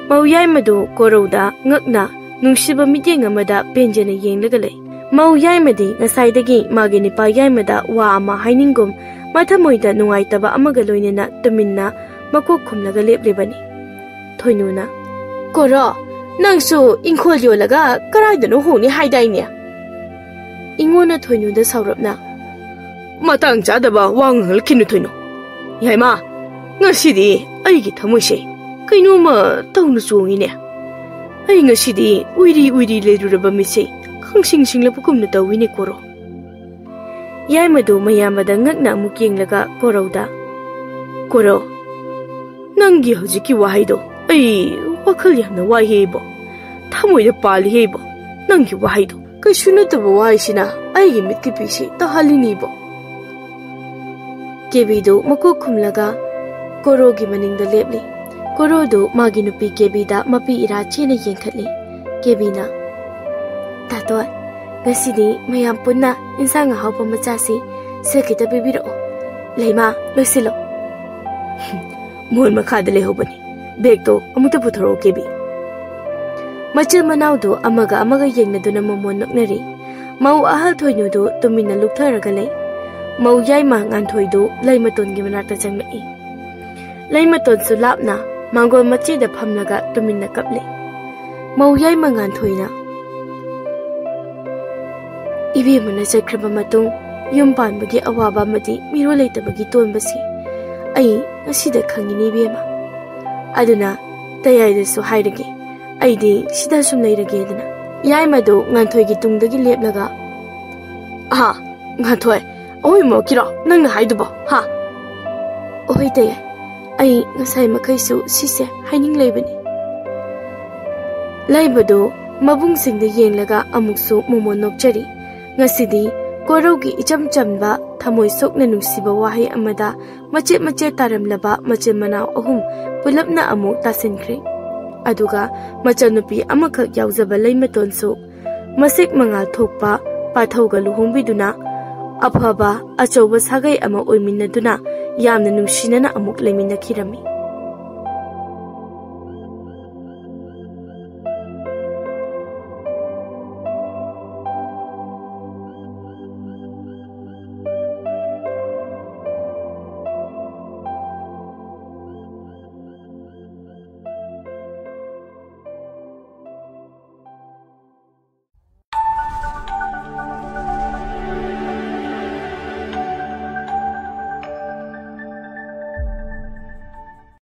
ꯃꯧ ꯌꯥꯏꯃꯗꯨ ꯀꯣꯔꯧꯗ ꯉꯛꯅ ꯅꯨꯡꯁꯤꯕ ꯃꯤꯠꯌꯦꯡ ꯑꯃꯗ ꯄꯦꯟꯖꯅ ꯌꯦꯡꯂꯒ ꯂꯩ꯫ ꯃꯧ ꯌꯥꯏꯃꯗꯤ ꯉꯁꯥꯏꯗꯒꯤ ꯃꯥꯒꯤ ꯅꯤꯄꯥ ꯌꯥꯏꯃꯗ ꯋꯥ ꯑꯃ ꯍꯥꯏꯅꯤꯡꯒꯨꯝ ꯃꯊꯃꯣꯏꯗ ꯅꯨꯡꯉꯥꯏꯇꯕ ꯑꯃꯒ ꯂꯣꯏꯅꯅ ꯇꯨꯃꯤꯟꯅ ꯃꯀꯣꯛ ꯈꯨꯝꯂꯒ ꯂꯦꯞꯂꯤꯕꯅꯤ꯫ ꯊꯣꯏꯅꯨꯅ, "ꯀꯣꯔꯣ, ꯅꯪꯁꯨ ꯏꯪꯈꯣꯜ ꯌꯣꯜꯂꯒ ꯀꯔꯥꯏꯗꯅꯣ ꯍꯣꯡꯅꯤ ꯍꯥꯏꯗꯥꯏꯅꯦ?" ꯏꯉꯣꯅ ꯊꯣꯏꯅꯨꯗ ꯁꯥꯎꯔꯞꯅ, "ꯃꯇꯥꯡ ꯆꯥꯗꯕ ꯋꯥ ꯉꯥꯡꯂꯛꯈꯤꯅꯨ ꯊꯣꯏꯅꯨ꯫ ꯌꯥꯏꯃ, ꯉꯁꯤꯗꯤ ꯑꯩꯒꯤ ꯊꯃꯣꯏꯁꯦ ꯀꯩꯅꯣꯝꯃ ꯇꯧꯅ ꯆꯣꯡꯉꯤꯅꯦ꯫ ꯑꯩ ꯉꯁꯤꯗꯤ ꯎꯏꯔꯤ ꯎꯏꯔꯤ ꯂꯩꯔꯨꯔꯕ ꯃꯤꯠꯁꯦ ꯈꯪꯁꯤꯡ ꯁꯤꯡꯂꯛꯄꯒꯨꯝꯅ ꯇꯧꯋꯤꯅꯦ ꯀꯣꯔꯣ꯫" ꯌꯥꯏꯃꯗꯨ ꯃꯌꯥꯝꯕꯗ ꯉꯛꯅ ꯑꯃꯨꯛ ꯌꯦꯡꯂꯒ ꯀꯣꯔꯧꯗ, "ꯀꯣꯔꯧ, ꯅꯪꯒꯤ ꯍꯧꯖꯤꯛꯀꯤ ꯋꯥꯍꯩꯗꯣ ꯑꯩ ꯋꯥꯈꯜ ꯌꯥꯝꯅ ꯋꯥꯏꯍꯦ ꯏꯕꯣ꯫ ꯊꯃꯣꯏꯗ ꯄꯥꯜꯂꯤꯍꯦ ꯏꯕꯣ꯫ ꯅꯪꯒꯤ ꯋꯥꯍꯩꯗꯣ ꯀꯩꯁꯨ ꯅꯠꯇꯕ ꯋꯥꯍꯩꯁꯤꯅ ꯑꯩꯒꯤ ꯃꯤꯠꯀꯤ ꯄꯤꯁꯤ ꯇꯥꯍꯜꯂꯤꯅꯤ ꯏꯕꯣ꯫" ꯀꯦꯕꯤꯗꯨ ꯃꯀꯣꯛ ꯈꯨꯝꯂꯒ ꯀꯣꯔꯣꯒꯤ ꯃꯅꯤꯡꯗ ꯂꯦꯞꯂꯤ꯫ ꯀꯣꯔꯣꯗꯨ ꯃꯥꯒꯤ ꯅꯨꯄꯤ ꯀꯦꯕꯤꯗ ꯃꯄꯤ ꯏꯔꯥ ꯆꯦꯅ ꯌꯦꯡꯈꯠꯂꯤ꯫ ꯀꯦꯕꯤꯅ, "ꯇꯥꯇꯣꯟ, ꯉꯁꯤꯗꯤ ꯃꯌꯥꯝ ꯄꯨꯟꯅ ꯏꯟꯁꯥꯡ ꯑꯍꯥꯎꯕ ꯃꯆꯥꯁꯤ ꯁꯦ ꯈꯤꯇ ꯄꯤꯕꯤꯔꯛꯑꯣ꯫ ꯂꯩꯃ, ꯂꯣꯏꯁꯤꯜꯂꯣ꯫" "ꯃꯣꯟ ꯃꯈꯥꯗ ꯂꯩꯍꯧꯕꯅꯤ꯫ ꯕꯦꯒꯇꯣ ꯑꯃꯨꯛꯇ ꯄꯨꯊꯣꯔꯛꯑꯣ, ꯀꯦꯕꯤ꯫" ꯃꯆꯤꯟ ꯃꯅꯥꯎꯗꯨ ꯑꯃꯒ ꯑꯃꯒ ꯌꯦꯡꯅꯗꯨꯅ ꯃꯃꯣꯟ ꯅꯣꯛꯅꯔꯤ꯫ ꯃꯧ ꯑꯍꯜ ꯊꯣꯏꯅꯨꯗꯨ ꯇꯨꯃꯤꯟꯅ ꯂꯨꯞꯊꯔꯒ ꯂꯩ꯫ ꯃꯧ ꯌꯥꯏꯃ ꯉꯥꯟꯊꯣꯏꯗꯨ ꯂꯩꯃꯇꯣꯟꯒꯤ ꯃꯅꯥꯛꯇ ꯆꯪꯂꯛꯏ꯫ ꯂꯩꯃꯇꯣꯟꯁꯨ ꯂꯥꯞꯅ ꯃꯥꯡꯒꯣꯜ ꯃꯆꯤꯗ ꯐꯝꯂꯒ ꯇꯨꯃꯤꯟꯅ ꯀꯞꯂꯤ꯫ ꯃꯧ ꯌꯥꯏꯃ ꯉꯥꯟꯊꯣꯏꯅ, "ꯏꯕꯦꯝꯃꯅ ꯆꯠꯈ꯭ꯔꯕ ꯃꯇꯨꯡ ꯌꯨꯝ ꯄꯥꯟꯕꯒꯤ ꯑꯋꯥꯕ ꯑꯃꯗꯤ ꯃꯤꯔꯣꯜ ꯂꯩꯇꯕꯒꯤ ꯇꯣꯟꯕꯁꯤ ꯑꯩ ꯉꯁꯤꯗ ꯈꯪꯉꯤꯅꯤ ꯏꯕꯦꯝꯃ꯫ ꯑꯗꯨꯅ ꯇꯌꯥꯏꯗꯁꯨ ꯍꯥꯏꯔꯒꯦ, ꯑꯩꯗꯤ ꯁꯤꯗ ꯁꯨꯝ ꯂꯩꯔꯒꯦꯗꯅ꯫ ꯌꯥꯏꯃꯗꯨ ꯉꯥꯟꯊꯣꯏꯒꯤ ꯇꯨꯡꯗꯒꯤ ꯂꯦꯞꯂꯒ, "ꯑꯍꯥ, ꯉꯥꯟꯊꯣꯏ, ꯑꯋꯣꯏꯃꯛꯀꯤꯔꯣ ꯅꯪꯅ ꯍꯥꯏꯗꯨꯕꯣ, ꯍꯥ?" "ꯑꯍꯣꯏ ꯇꯌꯥꯏ, ꯑꯩ ꯉꯁꯥꯏ ꯃꯈꯩꯁꯨ ꯁꯤꯁꯦ ꯍꯥꯏꯅꯤꯡ ꯂꯩꯕꯅꯤ꯫" ꯂꯩꯕꯗꯨ ꯃꯕꯨꯡꯁꯤꯡꯗ ꯌꯦꯡꯂꯒ ꯑꯃꯨꯛꯁꯨ ꯃꯣꯃꯣꯟ ꯅꯣꯛꯆꯔꯤ꯫ ꯉꯁꯤꯗꯤ ꯀꯣꯔꯧꯒꯤ ꯏꯆꯝ ꯆꯝꯕ, ꯊꯃꯣꯏ ꯁꯣꯛꯅ ꯅꯨꯡꯁꯤꯕ ꯋꯥꯍꯩ ꯑꯃꯗ ꯃꯆꯦꯠ ꯃꯆꯦꯠ ꯇꯥꯔꯝꯂꯕ ꯃꯆꯤꯟ ꯃꯅꯥꯎ ꯑꯍꯨꯝ ꯄꯨꯂꯞꯅ ꯑꯃꯨꯛ ꯇꯥꯁꯤꯟꯈ꯭ꯔꯦ꯫ ꯑꯗꯨꯒ ꯃꯆꯟꯅꯨꯄꯤ ꯑꯃꯈꯛ ꯌꯥꯎꯖꯕ ꯂꯩꯃꯇꯣꯟꯁꯨ ꯃꯁꯦꯛ ꯃꯉꯥꯜ ꯊꯣꯛꯄ ꯄꯥꯊꯧꯒ ꯂꯨꯍꯣꯡꯕꯤꯗꯨꯅ ꯑꯐꯕ ꯑꯆꯧꯕ ꯁꯥꯒꯩ ꯑꯃ ꯑꯣꯏꯃꯤꯟꯅꯗꯨꯅ ꯌꯥꯝꯅ ꯅꯨꯡꯁꯤꯅꯅ ꯑꯃꯨꯛ ꯂꯩꯃꯤꯟꯅꯈꯤꯔꯝꯃꯤ꯫